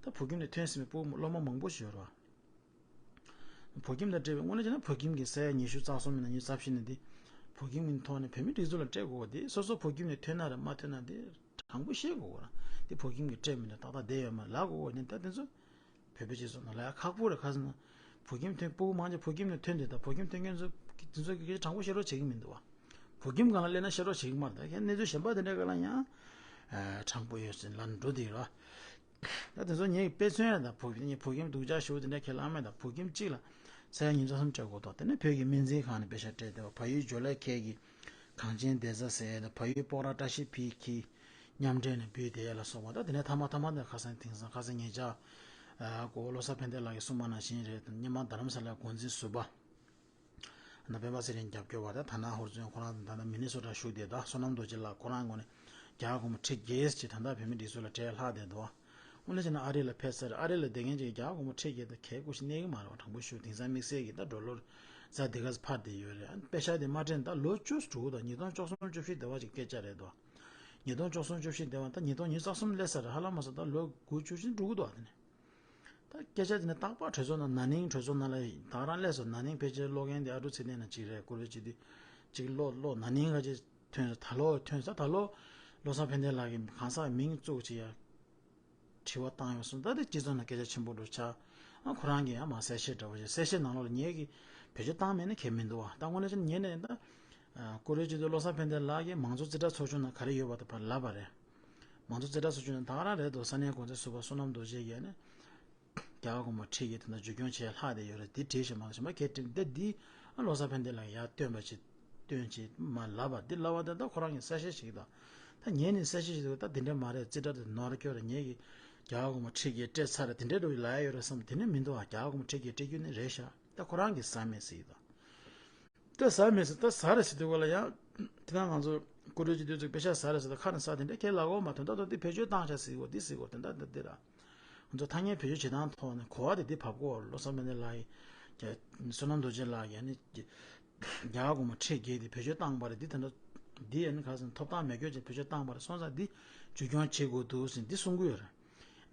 ད་བོད་ཁྱིམ་ནས་ཐོན་ཟིན་པའི་སྤུ་གུ་སློབ་མ་མང་པོ་ཞིག་ཡོད་རེད་བ། བོད་ཁྱིམ་དང་འབྲེལ་བའི་དངོས་གནས་བྱས་ན་བོད་ཁྱིམ་གྱི་ས་ཡ་ཉི་ཤུ་རྩ་གསུམ་ཡིན་ན་ཉི་ཤུ་རྩ་བཞི་ཡིན་ན་དེ་བོད་ཁྱིམ་གྱི་ཐོག་ནས་བོད་མིའི་སྒྲིག་འཛུགས་ལ་སྤྲད་དགོས་པ་དེ་སོ་སོ་བོད་ཁྱིམ་ནས་ཐོན་ན་རེད་མ་ཐོན་ན་དེ་དྲང་པོ་བཤད་དགོས་པ་རང་དེ་བོད་ཁྱིམ་གྱིས་སྤྲད་མི་འདུག་ཏག་ཏག་བསྡད་ཡོད་མ་རེད་ལབ་དགོས་པ་ནི་ད་དེ་ཚོ་བོད་པའི་སྤྱི་ཚོགས་ནང་ལ་ཡང་ཁག་པོ་རེད། ཁ་སང་བོད་ཁྱིམ་ཐོན་སྤུ་གུ་མང་ཆེ་བོད་ཁྱིམ་ནས་ཐོན་དེ་ད་བོད་ཁྱིམ་ཐོན་མཁན་ཚོ་དེ་ཚོ་གི་དྲང་པོ་བཤད་རོགས་བྱེད་ཀྱི་མི་འདུག་བ། བོད་ཁྱིམ་སྒང་ལ་སླེབས་ན་བཤད་རོགས་བྱེད་ཀྱི་མ་རེད། ད་ཁྱེད་གནས་ཚུལ་གཞན་པ་དེ་འདྲའི་སྒང་ལ་ཡང་དྲང་པོ་ཡོད་ཟེར་ལབ་ནས་འགྲོ་དེ་རེད་བ། ད་དེ་ཚོ་ངས་དཔེ་མཚོན་ཡང་ད་བོད་ངས་བོད་ཁྱིམ་སྡུག་ཅག་ཞུ་དེ་འདྲ་ཁས་བླངས་མེད། ད་བོད་ཁྱིམ་གཅིག་ལ་ས་ཡ་ཉིས་བརྒྱ་ཙམ་སྤྲད་དགོས་ཐོག་དེ་ནས་བོད་ཀྱི་སྨན་རྩིས་ཁང་ནས་པེ་ཤག་སྤྲད་དེ་བ། བལ་ཡུལ་ཇོ་ལའི་ཁལ་གྱི་ གངས་ཅན་བདེ་རྩ་ཟེར་ཡས་དང་། བལ་ཡུལ་སྤོག་ར་བཀྲ་ཤིས་འཕེལ་གྱིས་མཉམ་འབྲེལ་ནས་འབུལ་བསྡད་ཡས་ལ་སོགས་པ། ད་དེ་ནས་ཐ་མ་ཐ་མ་དེ་ཁ་སང་དེང་སང་ཁ་སང་ཉེ་ཆར་ཨ་ཀོ་བློ་བཟང་ཕན་བདེ་ལགས་ཀྱིས་གསུངས་པ་ནང་བཞིན་རེད། སྔོན་མ་རྡ་རམ་ས་ལའི་འགོ་འཛིན་ཟུར་པ་ཨ་ནི་སྤེན་པ་ཚེ་རིང་རྒྱབ་སྐྱོར་བ་དང་། ཐ་ན་ཧོར་བཙོན་ཁོ་རང་ད་ལྟ་མི་ནི་སོ་ཊར་བཞུགས་བསྡད། ད་བསོད་ནམས་རྡོ་རྗེ་ལགས་ཁོ་རང་ངོས་ནས་རྒྱ་གར་གོང་མ་ཁྲི་བརྒྱད་ཅིག་ད་ལྟ་བོད་མིའི་སྒྲིག་འཛུགས་ལ་གྲས་ལྷག་བསྡད་འདུག། དངོས་གནས་བྱས་ན་ཨ་རི་ལ་ཕེབས་ཚར། ཨ་རི་ལ་བསྡད་མཁན་ཅིག་རྒྱ་གར་གོང་མ་ཁྲི་བརྒྱད་དེ་གལ་ཁུ་ཞིག་གནས་ཀྱི་མ་རེད་པ། དྲང་པོ་ཞུ། དེང་སང་དམིགས་བསལ་གྱི་ད་ཌོ་ལར་ཛ་དེ་ག་ཚོད་འཕར་བསྡད་ཡོད་རེད། ཨ་ནི་པེ་ཤ་དེ་མ་སྤྲད་ན་ད་ལོ་བཅུ་དྲུག་དང་ཉིས་སྟོང་བཅུ་གསུམ་བཅུ་བཞི་སྡེ་བ་ཅིག་སྐད་ཆ་རེད་དོ། ཉིས་སྟོང་བཅུ་གསུམ་བཅུ་བཞི་སྡེ་བ་ད་ཉིས་སྟོང་ཉི་ཤུ་རྩ་གསུམ་སླེབས་ཚར་རེད། ཧ་ལམ་མ་སོང་ད་ལོ་དགུ་བཅུ་ཅིག་འགྲོ་གི་འདུག་ཨ། དེ་ནས་ད་སྐད་ཆ་དེ་ནི་རྟག་པར་གྲོས་ཚོགས་ནང་ན་ནིང་གྲོས་ཚོགས་ནང་ལ་ད་ག་རང་སླེབས་སོང་། ན་ནིང་ཕལ་ཆེར་ཀློག་མཁན་དེ་ཨ་ཀྲུག་ཚེ་བརྟན་ན་ཅིག་རེད། བཀུར་འོས་སྤྱི་འཐུས་ཅིག་ཀློག་ཀློག་ན་ནིང་ག་ཅིག་ཐོན་སོང་། ད་ལོ་ཐོན་སོང་། ད་ལོ་བློ་བཟང་ཕན་བདེ་ལགས་ཀྱིས་གང་ཟག་མིང་བཙུགས་ཅིག་ཡ་དྲི་བ་བཏང་ཡོང་སོང་། ད་དེ་སྤྱི་ཚོགས་ནང་སྐད་ཆ་ཆེན་པོ་འགྲོ་ཆགས། ཨ་ཁོ་རང་གིས་ཡང་མ་གསལ་བཤད་འདྲ་བོ་ཞིག་གསལ་བཤད་ནང་ལོགས་ལ་ངེད་ཀྱིས་བེད་སྤྱོད་བཏང་མེད་ན་ཁྱད་མི་འདུག་བ། ད་དངོས་གནས་བྱས་ན་ངེད་ནས་ད་ཨ་བཀུར་འོས་སྤྱི་འཐུས་བློ་བཟང་ཕན་བདེ་ལགས་ཀྱིས་མང་གཙོ་རྩིས་ཁྲ་ཚོགས་ཆུང་ནང་ག་རེ་ཡོད་པ་དེ་ཕར་ལབ་པ་རེད། མང་གཙོ་རྩིས་ཁྲ་ཚོགས་ཆུང་ནང་ད་ག་རང་རེད་འདུག། ས་གནས་འགོ་འཛིན་ཟུར་པ་བསོད་ནམས་རྡོ་རྗེ་ཡིས་ནི་རྒྱ་གར་གོང་མ་ཁྲི་བརྒྱད་དེ་འདྲ་བརྗོད་སྐྱོང་བྱས་ལྷག་བསྡད་ཡོད་རེད། དེ་བྲིས་ཤག་མ་གཞན་པ་གལ་ཏེ་འདི་འདི་ཨ་བློ་བཟང་ཕན་བདེ་ལགས་ཡར་བཏོན་པ་ཅིག་བཏོན་ཅིག་མ་ལབ་པ་འདི་ལབ་པ་དེ་ད་ཁོ་རང་གིས་གསལ་བཤད་ཞིག་དང་། ད་ངས་ནི་གསལ་བཤད་ཞིག་འདུག། ད་འདི་འདྲ་མ་རེད། རྩིས་ཁྲ་དེ་ནོར་སྐྱོ་རེད། ངས་ཀྱིས་རྒྱ་གར་གོང་མ་ཁྲི་བརྒྱད་སྤྲད་ཚར་རེད། དེ་འདྲ་འགྲོ་ཡི་ལབ་ཡ་ཡོད་རེད་བསམ། དེ་ནི་མི་འདུག་ཨ། རྒྱ་གར་གོང་མ་ཁྲི་བརྒྱད་སྤྲད་རྒྱུ་ནི་རེད་ཤག། ད་ཁོ་རང་གིས་ཟ་མེད་ཟེར་གྱི་འདུག། ད་ཟ་མེད་ཟེར། ད་ཟ་རེད་ཟེར་དུས་སྒང་ལ་ཡང་དེ་ད་ང་ཚོ་བཀུར་འོས་སྤྱི་འཐུས་ཚོས་པེ་ཤག་ཟ་རེད་ཟེར། ད་ཁ་ནས་ཟ། དེ་འདྲ་ཁས་ལེན་གྱི་མ་ཐོན། ད་ད་འདི་བེད་སྤྱོད་བཏང་ཤག་ཟེར་གྱི་འདུག། འདི་ཟེར་གྱི་འདུག། དེ་འདྲ་འདི་འདི་ར། ང་ཚོ་ཐ་སྙད་བེད་སྤྱོད་བྱེད་སྟངས་ཐོག་ནས་གོ་བ་དེ་འདི་བབས་ཀྱི་ཡོད་རེད། བློ་བཟང་ཕན་བདེ་ལགས་ཀྱིས་བསོད་ནམས་རྡོ་རྗེ་ལགས་ཀྱིས་ནི་རྒྱ་གར་གོང་མ་ཁྲི་བརྒྱད་དེ་བེད་སྤྱོད་བཏང་པ་རེད། འདི་ད་འདྲ་འདི་ཡང་ནི་ག་ཟེར་ན་ཐོབ་ཐང་མེད་སྐྱོན་བྱས་བེད་སྤྱོད་བཏང་པ་རེད། སོང་ཙང་འདི་བསྒྱུར་སྐྱོང་བྱེད་དགོས་འདུག་ཟེར་འདི་གསུང་གི་ཡོད་རེད།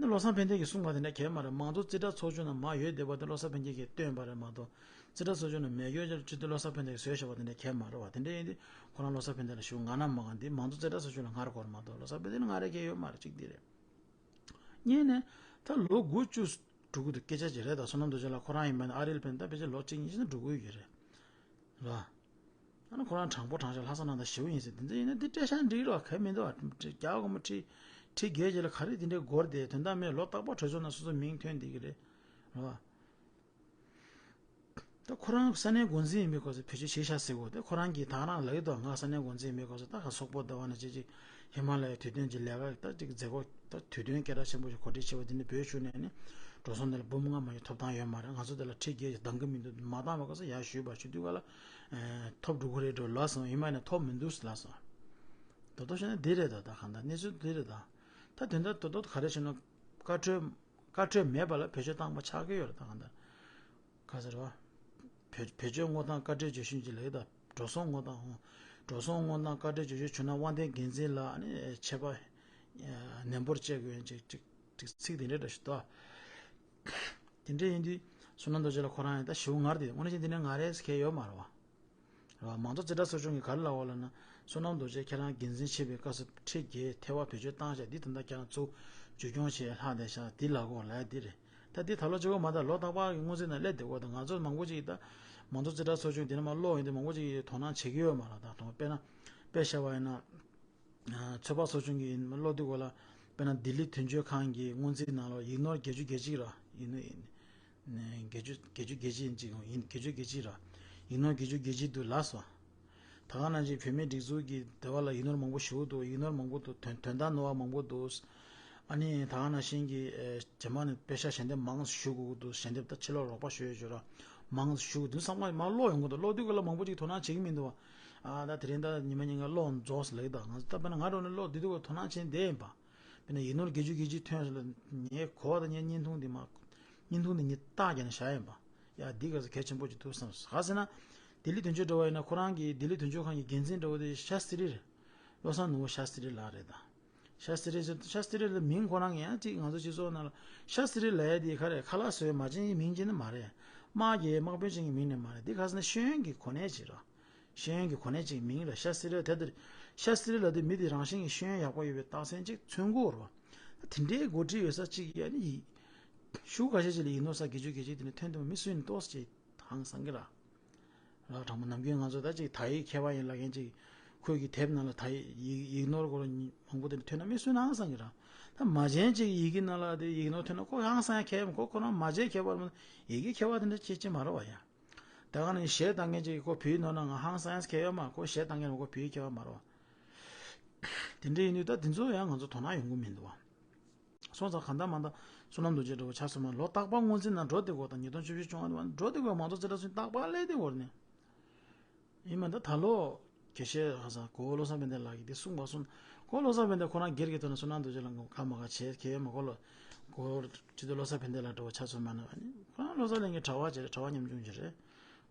ནི་བློ་བཟང་ཕན་བདེ་གིས་གསུངས་པ་དེ་འདྲ་གལ་མ་རེད། མང་གཙོ་རྩིས་ཁྲ་ཚོགས་ཆུང་ནང་མར་ཡོད་བསྡད་པ་དེ་བློ་བཟང་ཕན་བདེ་གིས་བཏོན་པ་རེད་མ་གཏོགས། རྩིས་ཁྲ་ཚོགས་ཆུང་ནང་མེད་སྐྱོན་ཅིག་དེ་བློ་བཟང་ཕན་བདེ་གིས་བཟོས་བཞག་པ་དེ་འདྲ་གལ་མ་རེད་བ། དེ་འདྲ་ཡིན་དུས་ཁོ་རང་བློ་བཟང་ཕན་བདེ་ལ་ཞུ། ང་ན་མ་གང་འདི་མང་གཙོ་རྩིས་ཁྲ་ཚོགས་ཆུང་ལ་ངར་དགོས་རེད་མ་གཏོགས། བློ་བཟང་ཕན་བདེ་ལ་ངར་རེ་གལ་ཡོད་མ་རེད། གཅིག་འདི་རེད། གཉིས་ནས་ད་ལོ་དགུ་བཅུ་འགྲོ་གི་འདུག། སྐད་ཆ་ཅིག་རེད། ད་བསོད་ནམས་རྡོ་རྗེ་ལགས་ཁོ་རང་ཡིན་པ་ན་ཨ་རི་ལ་ཕེབས་ན་ད་ཕལ་ཆེར་ལོ་གཅིག་གཉིས་ཤིག་འགྲོ་གི་ཡོད་རེད་བ། ཨ་ནི་ཁོ་རང་དྲང་པོ་དྲང་བཞག་ལྷག་བསམ་རྣམ་དག་ཞེ་པོ་ཡིན་ཟེར། དེ་འདྲ་ཡིན་ན་འདི་སྤྲད་ཤག་འགྲིག་རོགས། གལ་མི་འདུག་ཨ། རྒྱ་གར་གོང་མ་ཁྲི་ཁྲི་བརྒྱད་ཅིག་ལ་ག་རེ་དེ་འདྲའི་སྒོར་དེ་དོན་དག་མེད། ལོ་རྟག་པར་གྲོས་ཚོགས་ནང་སོ་སོའི་མིང་ཐོན་བསྡད་ཀྱི་རེད་བ། ད་ཁོ་རང་ས་གནས་འགོ་འཛིན་ཡིན་པའི་སྐབས་སུ་བེད་སྤྱོད་བྱས་ཤག་ཟེར་གོ། དེ་ཁོ་རང་གིས་ད་རང་ལབ་ཀྱི་འདུག། ང་ས་གནས་འགོ་འཛིན་ཡིན་པའི་སྐབས་སུ་ད་ག་སོག་པོ་ཟླ་བ་ནས་བྱས་ཅིག་ཧི་མ་ལ་ཡའི་དུས་སྟོན་གྱི་ལས་ཀ་ད་ཅིག་མཛད་སྒོ་ད་དུས་སྟོན་སྐད་གྲགས་ཆེན་པོ་ཞིག་གོ་སྒྲིག་བྱས་པ་དེ་ནི་བོད་གཞུང་ནས་ནི་འགྲོ་སོང་དེ་ལ་འབུམ་ལྔ་མ་གཏོགས་ཐོབ་ཐང་ཡོད་མ་རེད། ང་ཚོ་དེ་ལ་ཁྲི་བརྒྱད་ཅིག་འདང་གི་མི་འདུག། མ་བཏང་བའི་སྐབས་སུ་ཡར་ཞུས་པ། ཞུ་དུས་ག་ལ་ཐོབ་འགྲོ་གི་རེད་འགྲོ་ལབ་སོང་། ཡིན་མ་ནས་ཐོབ་མི་འདུག་ལབ་སོང་། ད་དོ་བྱས་ན་འདི་རེད། ད་ད་གང་ལྟར་གནས་ཚུལ་འདི་རེད། ད་ད་དོན་དག་ད་དོ་ག་རེ་བྱས་ན་བཀའ་འཁྲོལ་བཀའ་འཁྲོལ་མེད་པ་ལ་བེད་སྤྱོད་བཏང་པ་ཆགས་ཀྱི་ཡོད་རེད། ད་གང་ལྟར་ག་ཟེར་བ། བེད་བེད་སྤྱོད་དངོས་དང་བཀའ་འཁྲོལ་བརྗོད་གཞི་གཅིག་ལ་ཡོད། ད་འགྲོ་སོང་དངོས་དང་འགྲོ་སོང་དངོས་དང་བཀའ་འཁྲོལ་བརྗོད་གཞི་བྱུང་ན་དབང་ལྡན་འགན་འཛིན་ལ་ནི་ཆད་པ་ནན་པོར་བཅད་དགོས་ཡོད་ཅིག་ཅིག་ཅིག་ཚིག་དེ་འདྲ་འདྲ་ཞིག་འདུག། དེ་འདྲ་ཡིན་དུས་བསོད་ནམས་རྡོ་རྗེ་ལགས་ཁོ་རང་ཡང་ད་ཞེ་པོ་ངར་དེ། དངོས་གནས་བྱས་ན་དེ་འདྲ་ངར་རེ་ཁྱད་ཡོད་མ་རེད་བ། རེད་བ། མང་གཙོ་རྩིས་ཁྲ་ཚོགས་ཆུང་གིས་ག་རེ་ལབ་པ་ལབ་ན། བསོད་ནམས་རྡོ་རྗེ་ཁྱེད་རང་འགན་འཛིན་བྱས་པའི་སྐབས་སུ་ཁྲི་བརྒྱད་ཐལ་བ་བེད་སྤྱོད་བཏང་བཞག། འདི་ད་ལྟ་ཁྱེད་རང་ཚུར་བསྒྱུར་སྐྱོང་བྱས་ལྷག་བསྡད་ཤག། འདི་ལབ་དགོས་ལབ་ཡ་འདི་རེད། ད་འདི་ད་ལོ་གཅིག་པོ་མ་གཏོགས་ལོ་རྟག་པར་གྱི་སྔོན་རྩིས་ནང་སླེབས་བསྡད་ཡོད་རེད། ད་ང་ཚོ་མང་པོ་ཅིག་ད་མང་གཙོ་རྩིས་ཁྲ་ཚོགས་ཆུང་འདི་ནས་མར་ཀློག་ཡོང་དུས་མང་པོ་ཅིག་གིས་དོ་སྣང་བྱེད་ཀྱི་ཡོད་མ་རེད། ད་དུང་དཔེར་ན་དཔེ་བཞག་པ་ཡིན་ན། ཚོད་དཔག་ཚོགས་ཆུང་གི་ཀློག་དུས་སྒང་ལ། དཔེར་ན་ལྡི་ལི་དོན་གཅོད་ཁང་གི་སྔོན་རྩིས་ནང་ལ་ཡིག་ནོར་བརྒྱད་ཅུ་གྱ་གཅིག་ར། ཡིག་ནོར་ཡིན། བརྒྱད་ཅུ་བརྒྱད་ཅུ་གྱ་གཅིག་ཡིན་གཅིག་ཡིན། བརྒྱད་ཅུ་གྱ་གཅིག་ར། ཡིག་ནོར་བརྒྱད་ཅུ་གྱ་གཅིག་འདུག་ལབ་སོང་། ད་ག་ནང་བཞིན་བོད་མིའི་སྒྲིག་འཛུགས་ཀྱི་སྡེ་བ་ལ་ཡིག་ནོར་མང་པོ་ཞེ་པོ་འདུག། ཡིག་ནོར་མང་པོ་འདུག། དོན་དོན་དག་ནོར་བ་མང་པོ་འདུག། ཨ་ནི་ད་ག་ནང་བཞིན་གྱི་ཨེ། རྗེས་མ་ནས་པེ་ཤག་ཞལ་འདེབས་མང་ཞུ་དགོས་ཀྱི་འདུག། ཞལ་འདེབས་ད་ཕྱི་ལོགས་རོགས་པ་ཞུ་ཡས་ཞུ་ར། མང་ཞུ་དགོས་འདུག་བསམ་པ་མར་ཀློག་ཡོང་གི་འདུག། ཀློག་དུས་སྒང་ལ་མང་པོ་ཅིག་དོ་སྣང་བྱེད་ཀྱི་མི་འདུག་བ། ཨ་ད་དེ་རིང་ད་ཉི་མ་ཉིན་གང་ཀློག་རྫོགས་ལབ་ཀྱི་འདུག། ང་ཚོ་ད་དཔེར་ན་ང་འདྲ་བོ་ནི་ཀློག་བསྡད་དུས་སྒང་ལ་དོ་སྣང་བྱས་བསྡད་ཡིན་པ། དཔེར་ན་ཡིག་ནོར་བརྒྱད་ཅུ་གྱ་གཅིག་ཐོན་སོང་ལ་ངས་གོ་བ་དང་ངས་བརྙན་ཐུང་འདི་མ། བརྙན་ཐུང་འདི་ངས་རྟགས་བརྒྱབ་ནས་བཞག་ཡིན་པ། ཡ་འདི་ག་ཚོད་གལ་ཆེན་པོ་ཅིག་འདུག་བསམ་སོང་། ག་ཟེར་ན། ལྡི་ལི་དོན་གཅོད་འདྲ་བོ་ཡིན་ན་ཁོ་རང་གི་ལྡི་ལི་དོན་གཅོད་ཁང་གི་འགན་འཛིན་འདྲ་བོ་དེ་ཤཱ་སི་ཏྲི་རེད། བློ་བཟང་ནོར་བུ་ཤཱ་སི་ཏྲི་ལགས་རེད་ད། ཤཱ་སི་ཏྲི་ཟེར། ཤཱ་སི་ཏྲི་ལ་མིང་ཁོ་རང་གི་ཡང་ཅིག་ང་ཚོ་སྤྱི་ཚོགས་ནང་ལ་ཤཱ་སི་ཏྲི་ལབ་ཡ་དེ་ག་རེ། ཁ་ལག་བཟོ་ཡ་མ་བྱན་གྱི་མིང་ཅིག་ནི་མ་རེད། དམག་རྒྱག་དམག་དཔོན་ཅིག་གི་མིང་ནི་མ་རེད། འདི་ག་ཟེར་ན་ཤེས་ཡོན་གྱི་གོ་གནས་ཅིག་རེད། ཤེས་ཡོན་གྱི་གོ་གནས་ཅིག་མིང་རེད། ཤཱ་སི་ཏྲི་དེ་ལྟར་ཤཱ་སི་ཏྲི་ལབ་དུས་མི་དེ་རང་བཞིན་གྱི་ཤེས་ཡོན་ཡག་པོ་ཡོད་པའི་རྟགས་མཚན་ཅིག་མཚོན་གྱི་ཡོད་རེད། དེ་འདྲའི་འགོ་ཁྲིད་ཡོད་ས་ཅིག་ཡ་ནི་ཡིག་ཤུགས་ཁ་ཤས་ཅིག་ལ་ཡིག་ནོར་ས་བརྒྱད་ཅུ་གྱ་གཅིག་དེ་ནས་ཐོན་ཐུབ་མི་སུ་ཡིན་ཏོག་ཙམ་ཅིག་ཧང་སང་གི་རེད། ལགས། དྲང་པོ་ནམ་རྒྱུན་ང་ཚོ་ད་ཅིག་དག་ཡིག་མཁས་པ་ཡིན་ལབ་མཁན་ཅིག་ཁོས་ཀྱི་དེབ་ནང་ལ་དག་ཡིག་ཡིག་ནོར་སྐོར་མང་པོ་དེ་འདྲ་ཐོན་ན་མི་སུ་ཡིན་ན་ཧང་སང་གི་རེད། ད་མ་བྱན་ཅིག་ཡི་གེ་ནང་ལ་དེ་ཡིག་ནོར་ཐོན་ན་ཁོ་ཧང་སང་ཡ་མཁས་པ། ཁོ་ཁོ་རང་མ་བྱན་མཁས་པ་རེད་མ་གཏོགས་ཡི་གེ་མཁས་པ་དེ་འདྲ་ཅིག་ཅིག་མ་རེད་བ་ཡ། ད་ག་ནས་གཞས་བཏང་མཁན་ཅིག་ཁོ་བོད་ཡིག་ནོར་ན་ང་ཧང་སངས་ཡས་ཁྱད་ཡོད་མ། ཁོ་གཞས་བཏང་མཁན་ཁོ་བོད་ཡིག་མཁས་པ་མ་རེད་བ། དེ་འདྲ་ཡིན་དུས་ད་དེ་ཚོ་ཡང་ང་ཚོ་དོ་སྣང་ཡོང་གི་མི་འདུག་བ། སོང་ཙང་གང་ལྟར་མང་ལྟར་བསོད་ནམས་རྡོ་རྗེ་འདྲ་བོ་ཆ་མཚོན་ན་ལོ་རྟག་པར་སྔོན་རྩིས་ནང་འགྲོ་བསྡད་དགོས་དང་། ཉིས་སྟོང་བཅུ་བཞི་བཅོ་ལྔ་འགྲོ་བསྡད་དགོས། མང་གཙོ་རྩེ་གྲ་ཚོ་རྟག་པར་སླེབས་བསྡད་དགོས་རེད་ནི། ཡིན་མ་ད་ད་ལོ་དགེ་བཤེས་ཧ་ས་གོ་བོ་བློ་བཟང་ཕན་བདེ་ལགས་ཀྱིས་དེ་གསུངས་པ་སོང་། གོ་བོ་བློ་བཟང་ཕན་བདེ་ཁོ་རང་སྒེར་གྱི་ཐོག་ནས་བསོད་ནམས་རྡོ་རྗེ་ལགས་ཁ་མ་ཁ་བྱེད་གལ་ཡོད་མ། གོ་ལོ་གོ་བོ་སྤྱི་འཐུས་བློ་བཟང་ཕན་བདེ་ལགས་འདྲ་བོ་ཆ་མཚོན་མ་ན་ཨ་ནི་ཁོ་རང་བློ་བཟང་ལྷན་རྒྱས་གྲྭ་པ་བྱེད་རེད། གྲྭ་པ་ཉམ་ཆུང་ཅིག་རེད།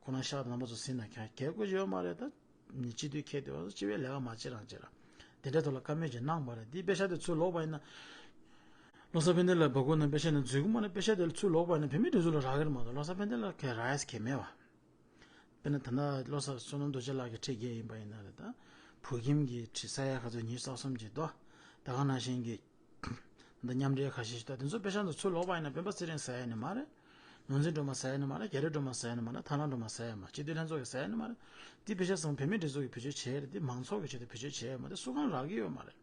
ཁོ་རང་ཤག་དང་རྣམ་པ་ཚོ་ཟིན་ན་གལ་གལ་དགོས་ཡོད་མ་རེད། ད་ནི་སྤྱི་འཐུས་ཁྱེད་དེ་བ་སྤྱི་པའི་ལས་ཀ་མ་བྱེད་རང་བྱེད་ར། དེ་འདྲའི་ཐོག་ལ་བཀའ་མོལ་ཅིག་གནང་བ་རེད། དེའི་དཔེ་ཆ་དེ་ཚུར་ལོག་པ་ཡིན་ན། བློ་བཟང་ཕན་བདེ་ལགས་འབག་གོ་ན་དཔེ་ཆ་ནང་འཛུལ་གི་མ་རེད། དཔེ་ཆ་དེ་ཚུར་ལོག་པ་ཡིན་ན་བོད་མི་སྒྲིག་འཛུགས་ལ་རག་གི་རེད་མ་གཏོགས་བློ་བཟང་ཕན་བདེ་ལགས་གལ་རག་ཡས་གལ་མེད་བ། དཔེར་ན་ད་ལྟ་བློ་བཟང་བསོད་ནམས་རྡོ་རྗེ་ལགས་ཀྱི་ཁྲི་བརྒྱད་ཡིན་པ་ཡིན་ན་རེད། ད་བོད་ཁྱིམ་གྱི་ཁྲི་ས་ཡ་ག་ཚོད་ཉི་ཤུ་རྩ་གསུམ་གྱི་དོ། ད་ག་ནང་བཞིན་གྱི་འདི་མཉམ་འབྲེལ་ཁ་ཤས་ཤིག་ད་དེ་ཚོ་དཔེ་ཆ་འདི་ཚུར་ལོག་པ་ཡིན་ན་སྤེན་པ་ཚེ་རིང་ཟ་ཡ་ནི་མ་རེད། ནོར་འཛིན་སྒྲོལ་མ་ཟ་ཡ་ནི་མ་རེད། རྒྱ་རི་སྒྲོལ་མ་ཟ་ཡ་ནི་མ་རེད། ཐར་ལམ་སྒྲོལ་མ་ཟ་ཡ་མ་རེད། སྤྱི་འཐུས་ལྷན་ཚོགས་ཀྱིས་ཟ་ཡ་ནི་མ་རེད། འདི་དཔེ་ཆ་ཚང་མ་བོད་མིའི་སྒྲིག་འཛུགས་ཀྱིས་བེད་སྤྱོད་བྱས་རེད། འདི་མང་ཚོགས་ཀྱི་ཆེད་དུ་བེད་སྤྱོད་བྱས་ཡོད་མ་རེད། སུ་གང་རག་གི་ཡོད་མ་རེད།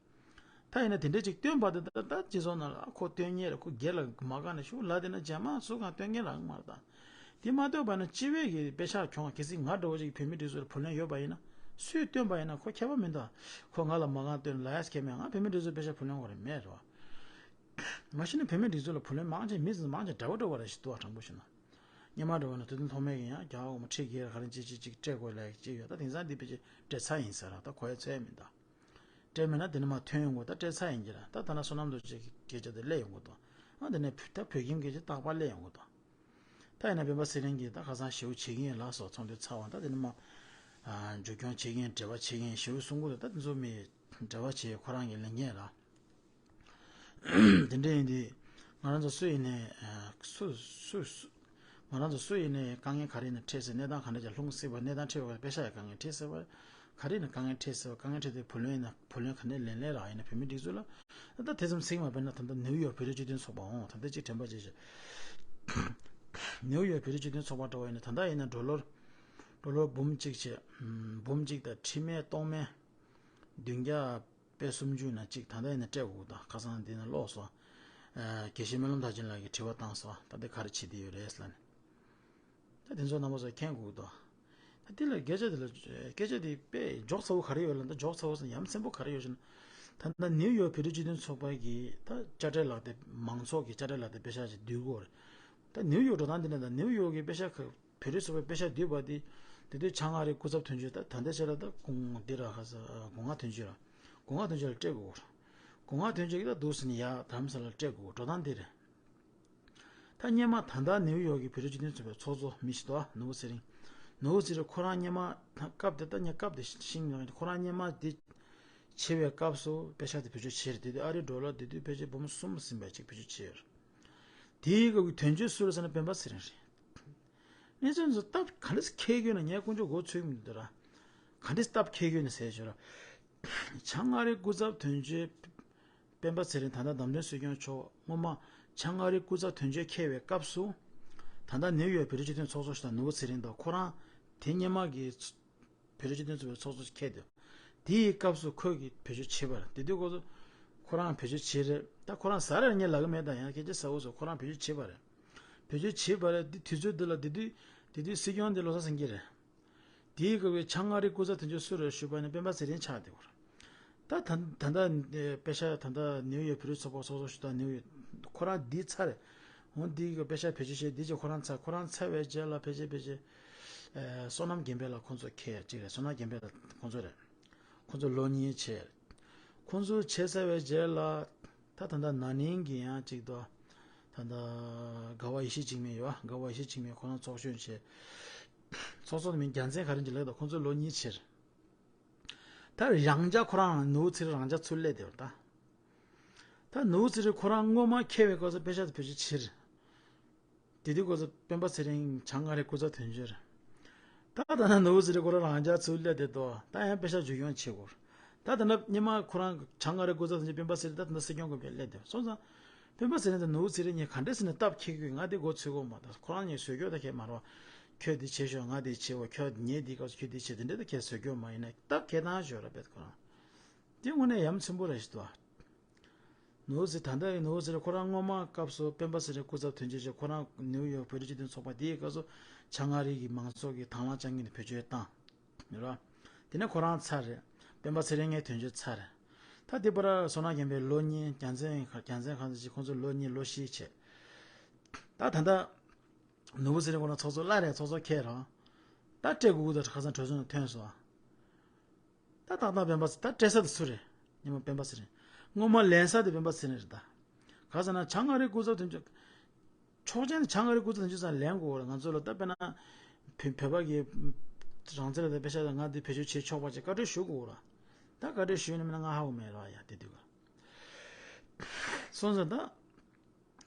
ད་ཡིན་ན་དེ་འདྲ་ཅིག་སྟོན་པ་དེ་ད་ལྟ་སྤྱི་ཚོགས་ནང་ལ་ཁོ་སྟོན་མཁན་རེད། ཁོ་སྒེར་ལ་མ་དགའ་ན་ཤུགས་ལ་དེ་ན་རྗེས་མ་སུ་གང་སྟོན་མཁན་རག་གི་མ་རེད་ད། དེ་མ་སྟོན་པ་ན་སྤྱི་པའི་གི་དཔེ་ཆ་གྱོང་གལ་སྲིད་ང་འདྲ་བོ་ཅིག་བོད་མི་སྒྲིག་འཛུགས་ལ་བུ་ལོན་ཡོད་པ་ཡིན་ན་སུས་སྟོན་པ་ཡིན་ན་ཁོ་ཁྱད་པར་མི་འདུག་ཁོ་ང་ལ་མ་གང་སྟོན་ལ་ཡ་སྐད་མེད། ང་བོད་མི་སྒྲིག་འཛུགས་དཔེ་ཆ་བུ་ལོན་དགོས་རེད་མེད་རེད་བ། མ་གཞི་ནས་བོད་མི་སྒྲིག་འཛུགས་ལ་བུ་ལོན་མང་ཆེ་མི་ཟིན་མང་ཆེ་འདྲ་བོ་འདྲ་བོ་རེད་ཞིག་འདུག་བ། དྲང་པོ་ཞུ་ན། སྔོན་མ་འདྲ་བོ་ན་དུས་དང་ཐོག་མེད་ཀྱི་ཡང་རྒྱ་འོག་མ་ཁྲི་བརྒྱད་ལ་ག་རེ་ཅིག་ཅིག་ཅིག་སྤྲད་དགོས་ལས་ཅིག་ཡོད། ད་དེང་སང་འདི་དཔེ་ཆ་སྤྲད་ཚར་ཡིན་ཟེར་ར། ད་གོ་ཡ་ཚོད་མི་འདུག་སྤྲད་མེད་ན་དེ་ནས་མར་ཐོན་ཡོང་གི་ད་སྤྲད་ཚར་ཡིན་གྱི་ར། ད་ད་ན་བསོད་ནམས་རྡོ་རྗེ་གི་སྐད་ཆ་དེ་སླེབས་ཡོང་གི་འདུག་ཨ་དེ་ནས་ད་བོད་ཁྱིམ་སྐད་ཆ་རྟག་པར་སླེབས་ཡོང་གི་འདུག་ད་ཡིན་ན་སྤེན་པ་ཚེ་རིང་གིས་ད་ཁ་སང་ཞེ་པོ་བྱེད་ཀྱི་ཡིན་ལགས་སོ། ཚོགས་འདུ་ཚར་བ་ད་དེ་ནས་མར་ཨ་མཇུག་སྐྱོང་བྱེད་ཀྱི་ཡིན། འབྲེལ་བ་བྱེད་ཀྱི་ཡིན་ཞེ་པོ་གསུང་གི་འདུག་ད་དེ་ཚོ་མི་འབྲེལ་བ་བྱེད་ཁོ་རང་གི་ལས་འགན་ར། དེ་འདྲ་ཡིན་དུས་ང་རང་ཚོ་སུ་ཡིན་ནའི་ཨ་སུ་སུ་སུ་ང་རང་ཚོ་སུ་ཡིན་ནའི་དཀའ་ངལ་ག་རེ་ཡིན་ན་འཕྲད་སྲིད། གནས་སྟངས་ག་འདྲ་ཅིག་ལྷུང་སྲིད་པ། གནས་སྟངས་འཕྲད་པ་དཔེ་ཆ་ཡི་དཀའ་ངལ་འཕྲད་སྲིད་པ། ག་རེ་ཡིན་ན་དཀའ་ངལ་འཕྲད་སྲིད་པ། དཀའ་ངལ་འཕྲད་དུས་བུ་ལོན་ཡིན་ན་བུ་ལོན་ག་ནས་ལེན་ལེན་རག་ཡིན་ན་བོད་མི་སྒྲིག་འཛུགས་ལ་ད་དེ་ཙམ་ཚིག་མ་དཔེར་ན་ད་ལྟ་ནིའུ་ཡོག་བོད་རིགས་སྤྱི་མཐུན་ཚོགས་པ་འོང་ད་ལྟ་ཅིག་དྲན་པ་བརྗེད་བྱས། ནིའུ་ཡོག་བོད་རིགས་སྤྱི་མཐུན་ཚོགས་པ་འདྲ་བ་ཡིན་ན་ད་ལྟ་ཡིན་ན་ཌོ་ལར་ཌོ་ལར་འབུམ་གཅིག་བྱས། འབུམ་གཅིག་དང་ཁྲི་མེད་སྟོང་མེད་བདུན་བརྒྱ་པད་སུམ་ཅུ་ན་གཅིག་ད་ལྟ་ཡིན་ན་སྤྲད་དགོས་ད། ཁ་སང་འདི་ན་ཀློག་སོང་། ཨ་དགེ་བཤེས་སྨོན་ལམ་མཐར་ཕྱིན་ལགས་ཀྱིས་དྲི་བ་བཏང་སོང་། ད་འདི་ག་རེ་བྱེད་བསྡད་ཡོད་རེད་ལབ་ནས། ད་དེ་ཚོ་རྣམ་པ་ཚོ་མཁྱེན་དགོས་ད། ད་འདི་ལ་སྐད་ཆ་འདི་ལ་སྐད་ཆ་འདི་དཔེ་འཇོག་ཚ་བོ་ག་རེ་ཡོད་ལབ་ན། ད་འཇོག་ཚ་བོ་ཟེར་ན་ཡ་མཚན་པོ་ག་རེ་ཡོད་ཟེར་ན། ད་ལྟ་ནིའུ་ཡོག་བོད་རིགས་སྤྱི་མཐུན་ཚོགས་པ་གི་ད་དཔྱ་ཁྲལ་ལག་དེབ་མང་ཚོགས་ཀྱི་དཔྱ་ཁྲལ་ལག་དེབ་དཔེ་ཆ་ཞིག་བསྡུས་དགོས་རེད། ད་ནིའུ་ཡོག་འགྲོ་སྟངས་འདི་ནས་ད་ནིའུ་ཡོག་གི་དཔེ་ཆ་ཁ་བོད་རིགས་ཚོགས་པའི་དཔེ་ཆ་བསྡུས་པ་འདི་དེ་དུས་བྱང་ཨ་རིའི་སྐུ་ཚབ་དོན་གཅོད་ད་ད་ལྟའི་ཆ་ལ་ད་གུང་འདི་ར་ཧ་ས་གུང་ང་དོན་གཅོད་ར། གུང་ང་དོན་གཅོད་ལ་སྤྲད་དགོས། གུང་ང་དོན་གཅོད་ཀྱིས་ད་འདུག་ཟེར་ནས་ཡ་དྷ་རམ་ས་ལར་སྤྲད་དགོས། འགྲོ་སྟངས་འདི་རེད། ད་སྔོན་མ་ད་ལྟ་ནིའུ་ཡོག་གི་བོད་རིགས་སྤྱི་མཐུན་ཚོགས་པའི་ཚོགས་གཙོ་མི་ཞིག་འདུག་ནོར་བུ་ཚེ་རིང་། ནོར་བུ་ཚེ་རིང་ཁོ་རང་སྔོན་མ་ད་སྐབས་དེ་ད་ངས་སྐབས་དེ་ཤིང་ནང་ཁོ་རང་སྔོན་མ་འདི་ཆེ་བའི་སྐབས་སུ་དཔེ་ཆ་དེ་བེད་སྤྱོད་བྱས་རེད། དེ་དུས་ཨ་རིའི་ཌོ་ལར་དེ་དུས་ཕལ་ཆེར་འབུམ་གསུམ་ཟིན་པ་ཅིག་བེད་སྤྱོད་བྱས་རེད། དེའི་སྐབས་ཀྱི་དོན་གཅོད་སུ་རེད་ཟེར་ན་སྤེན་པ་ཚེ་རིང་རེད། གནས་ཚུལ་ཚོ་སྟབས་ག་འདྲ་ཁེལ་གྱི་ཡོད་ན་ངས་དཀོན་མཆོག་མགོ་ཚོས་མི་འདུག་ར། ག་འདྲ་སྟབས་ཁེལ་གྱི་ཡོད་ན་ཟེར་ཞོར་ར། བྱང་ཨ་རིའི་སྐུ་ཚབ་དོན་གཅོད་སྤེན་པ་ཚེ་རིང་ད་ལྟ་བདམས་ཐོན་སྲིད་སྐྱོང་མཆོག་སྔོན་མ་བྱང་ཨ་རིའི་སྐུ་ཚབ་དོན་གཅོད་འཁེལ་བའི་སྐབས་སུ། ད་ལྟ་ནིའུ་ཡོག་བོད་རིགས་སྤྱི་མཐུན་ཚོགས་གཙོ་ཞིག་དང་ནོར་བུ་ཚེ་རིང་དང་ཁོ་རང་དེ་སྔོན་མ་གི་བོད་རིགས་སྤྱི་མཐུན་ཚོགས་པའི་ཚོགས་གཙོ་ཞིག་འཁེལ་འདུག་དེའི་སྐབས་སུ་ཁོས་ཀྱིས་བེད་སྤྱོད་བྱས་པ་རེད། དེ་དུས་ཁོ་ཚོ་ཁོ་རང་བེད་སྤྱོད་བྱས་རེད། ད་ཁོ་རང་ཟ་རེད་ངས་ལབ་ཀྱི་མེད། ད་ཡང་སྐད་ཆ་ཟ་འོ་ཟེར་ཁོ་རང་བེད་སྤྱོད་བྱས་པ་རེད། བེད་སྤྱོད་བྱས་པ་རེད། དེ་དུས་ཚོད་འདི་ལ་དེ་དུས་དེ་དུས་སྲིད་སྐྱོང་དེ་བློ་བཟང་སེང་གེ་རེད། དེའི་སྐབས་ཀྱི་བྱང་ཨ་རིའི་སྐུ་ཚབ་དོན་གཅོད་སུ་རེད་ཞུས་པ་ནི་སྤེན་པ་ཚེ་རིང་ཆགས་བསྡད་ཡོད་རེད། ད་ད་ད་ལྟ་དཔེ་ཆ་ད་ལྟ་ནིའུ་ཡོག་བོད་རིགས་ཚོགས་པ་ཚོགས་གཙོ་ཞུ་དང་ནིའུ་ཡོག་ཁོ་རང་འདི་ཚར་རེད། འོ་འདི་གི་དཔེ་ཆ་བེད་སྤྱོད་བྱས་འདི་ཅིག་ཁོ་རང་ཚར། ཁོ་རང་ཚར་བའི་རྗེས་ལ་ཕལ་ཆེར་ཕལ་ཆེར་ཨེ་བསོད་ནམས་རྒན་པ་ལགས་ཁོང་ཚོ་ཁེལ་ཅིག་རེད། བསོད་ནམས་རྒན་པ་ལགས་ཁོང་ཚོ་རེད། ཁོང་ཚོ་ལོ་གཉིས་བྱས། ཁོང་ཚོ་བྱས་ཚར་བའི་རྗེས་ལ་ད་ད་ལྟ་ན་ནིང་གི་ཡང་ཅིག་ཏུ་ད་ལྟ་དགའ་བ་ཡེ་ཤེས་འཇིགས་མེད་ཡོད། དགའ་བ་ཡེ་ཤེས་འཇིགས་མེད་ཁོ་རང་ཚོགས་གཞོན་བྱས། ཚོགས་གཙོ་མིང་རྒྱལ་མཚན་ག་རེ་ཅིག་ལབ་དང་ཁོང་ཚོ་ལོ་གཉིས་བྱས། ད་རང་ཅག་ཁོ་རང་ནོར་བུ་ཚེ་རིང་རང་ཅག་ཚུར་སླེབས་བསྡད་པ་རེད་ད། ད་ནོར་བུ་ཚེ་རིང་ཁོ་རང་སྔོན་མ་འཁེལ་བའི་སྐབས་སུ་དཔེ་ཆ་དེ་བེད་སྤྱོད་བྱས། དེ་དུས་སྐབས་སུ་སྤེན་པ་ཚེ་རིང་བྱང་ཨ་རིའི་སྐུ་ཚབ་དོན་གཅོད་རེད། ད་ད་ནང་ནོར་བུ་ཚེ་རིང་ཁོ་རང་རང་ཅག་ཚུར་སླེབས་བསྡད་དོ། ད་ཡང་དཔེ་ཆ་མཇུག་སྐྱོང་བྱེད་དགོས། ད་ད་ནང་སྔོན་མ་ཁོ་རང་བྱང་ཨ་རིའི་སྐུ་ཚབ་དོན་གཅོད་སྤེན་པ་ཚེ་རིང་ད་ད་ནང་སྲིད་སྐྱོང་གི་སླེབས་བསྡད་སོང་ཙང་། སྤེན་པ་ཚེ་རིང་དང་ནོར་བུ་ཚེ་རིང་གཉིས་ག་འདྲས་ཟེར་ནས་སྟབས་འཁེལ་གི་ང་དེ་མགོ་ཚོས་གོ་མ་ད་ཁོ་རང་གཉིས་བཟོས་སྐྱོ་ད་ཁེལ་མ་རེད་བ། ཁྱོད་འདི་བྱེད་ཤོག་ང་འདི་བྱེད་འོ་ཁྱོད་ངས་འདི་སྐབས་སུ་ཁྱོད་འདི་བྱེད་དེ་འདྲས་ད་ཁྱེད་བཟོས་སྐྱོ་མ་ཡིན་ན་སྟབས་འཁེལ་སྟངས་ཤོད་ར་བེད་ཁོ་རང་། དེ་དངོས་གནས་ཡ་མཚན་པོ་ར་ཞིག་འདུག་ཨ། ནོར་བུ་ཚེ་ད་ལྟ་ཡི་ནོར་བུ་ཚེ་རིང་ཁོ་རང་སྔོན་མ་སྐབས་སུ་སྤེན་པ་ཚེ་རིང་སྐུ་ཚབ་དོན་གཅོད་བྱས་ཁོ་རང་ནིའུ་ཡོག་བོད་རིགས་སྤྱི་མཐུན་ཚོགས་པ་དེའི་སྐབས་སུ་ བྱང་ཨ་རི་གི་མང་ཚོགས་ཀྱིས་དང་བླངས་བཅངས་ཀྱི་ནས་བེད་སྤྱོད་བཏང་། རེད་བ། དེ་ནས་ཁོ་རང་ཚར་རེད། སྤེན་པ་ཚེ་རིང་ངའི་དོན་གཅོད་ཚར་རེད། ད་དེ་བར་བསོད་ནམས་རྒྱལ་པོས་ལོ་གཉིས་རྒྱལ་མཚན་རྒྱལ་མཚན་གང་ཟེར་ཅིག་ཁོང་ཚོ་ལོ་གཉིས་ལོ་བཞི་བྱས། ད་ད་ལྟ་ནོར་བུ་ཚེ་རིང་ཁོ་རང་ཚོགས་གཙོ་སླར་རེད། ཚོགས་གཙོ་ཁེལ་རང་། ད་སྤྲད་དགོས་ཀྱི་འདུག་ཁ་སང་གྲོས་ཚོགས་ནང་ཐོན་སོང་། ད་ཏག་ཏག་སྤེན་པ་ཚེ་ད་སྤྲད་ས་དེ་སུ་རེད། ཉི་མ་སྤེན་པ་ཚེ་རིང་། སྔོན་མ་ལེན་ས་དེ་སྤེན་པ་ཚེ་རིང་རེད་ད། ག་ཟེར་ན་བྱང་ཨ་རིའི་སྐུ་ཚབ་དོན་གཅོད། ཆོག་མཆན་དེ་བྱང་ཨ་རིའི་སྐུ་ཚབ་དོན་གཅོད་ཚང་ལེན་དགོས་རེད། ང་ཚོ་ལ་ད་དཔེར་ན་བོད་བོད་པ་གི་རང་བཙན་ལ་ད་པེ་ཤ་ད་ང་འདི་བེད་སྤྱོད་བྱེད་ཆོག་པ་ཅིག་བཀའ་འཁྲོལ་ཞུ་དགོས་རེད། ད་བཀའ་འཁྲོལ་ཞུས་ན་མིན་ན་ང་ཧ་གོ་མེད་རེད་ཡ་དེ་དུས་ག་སོང་ཙང་ད།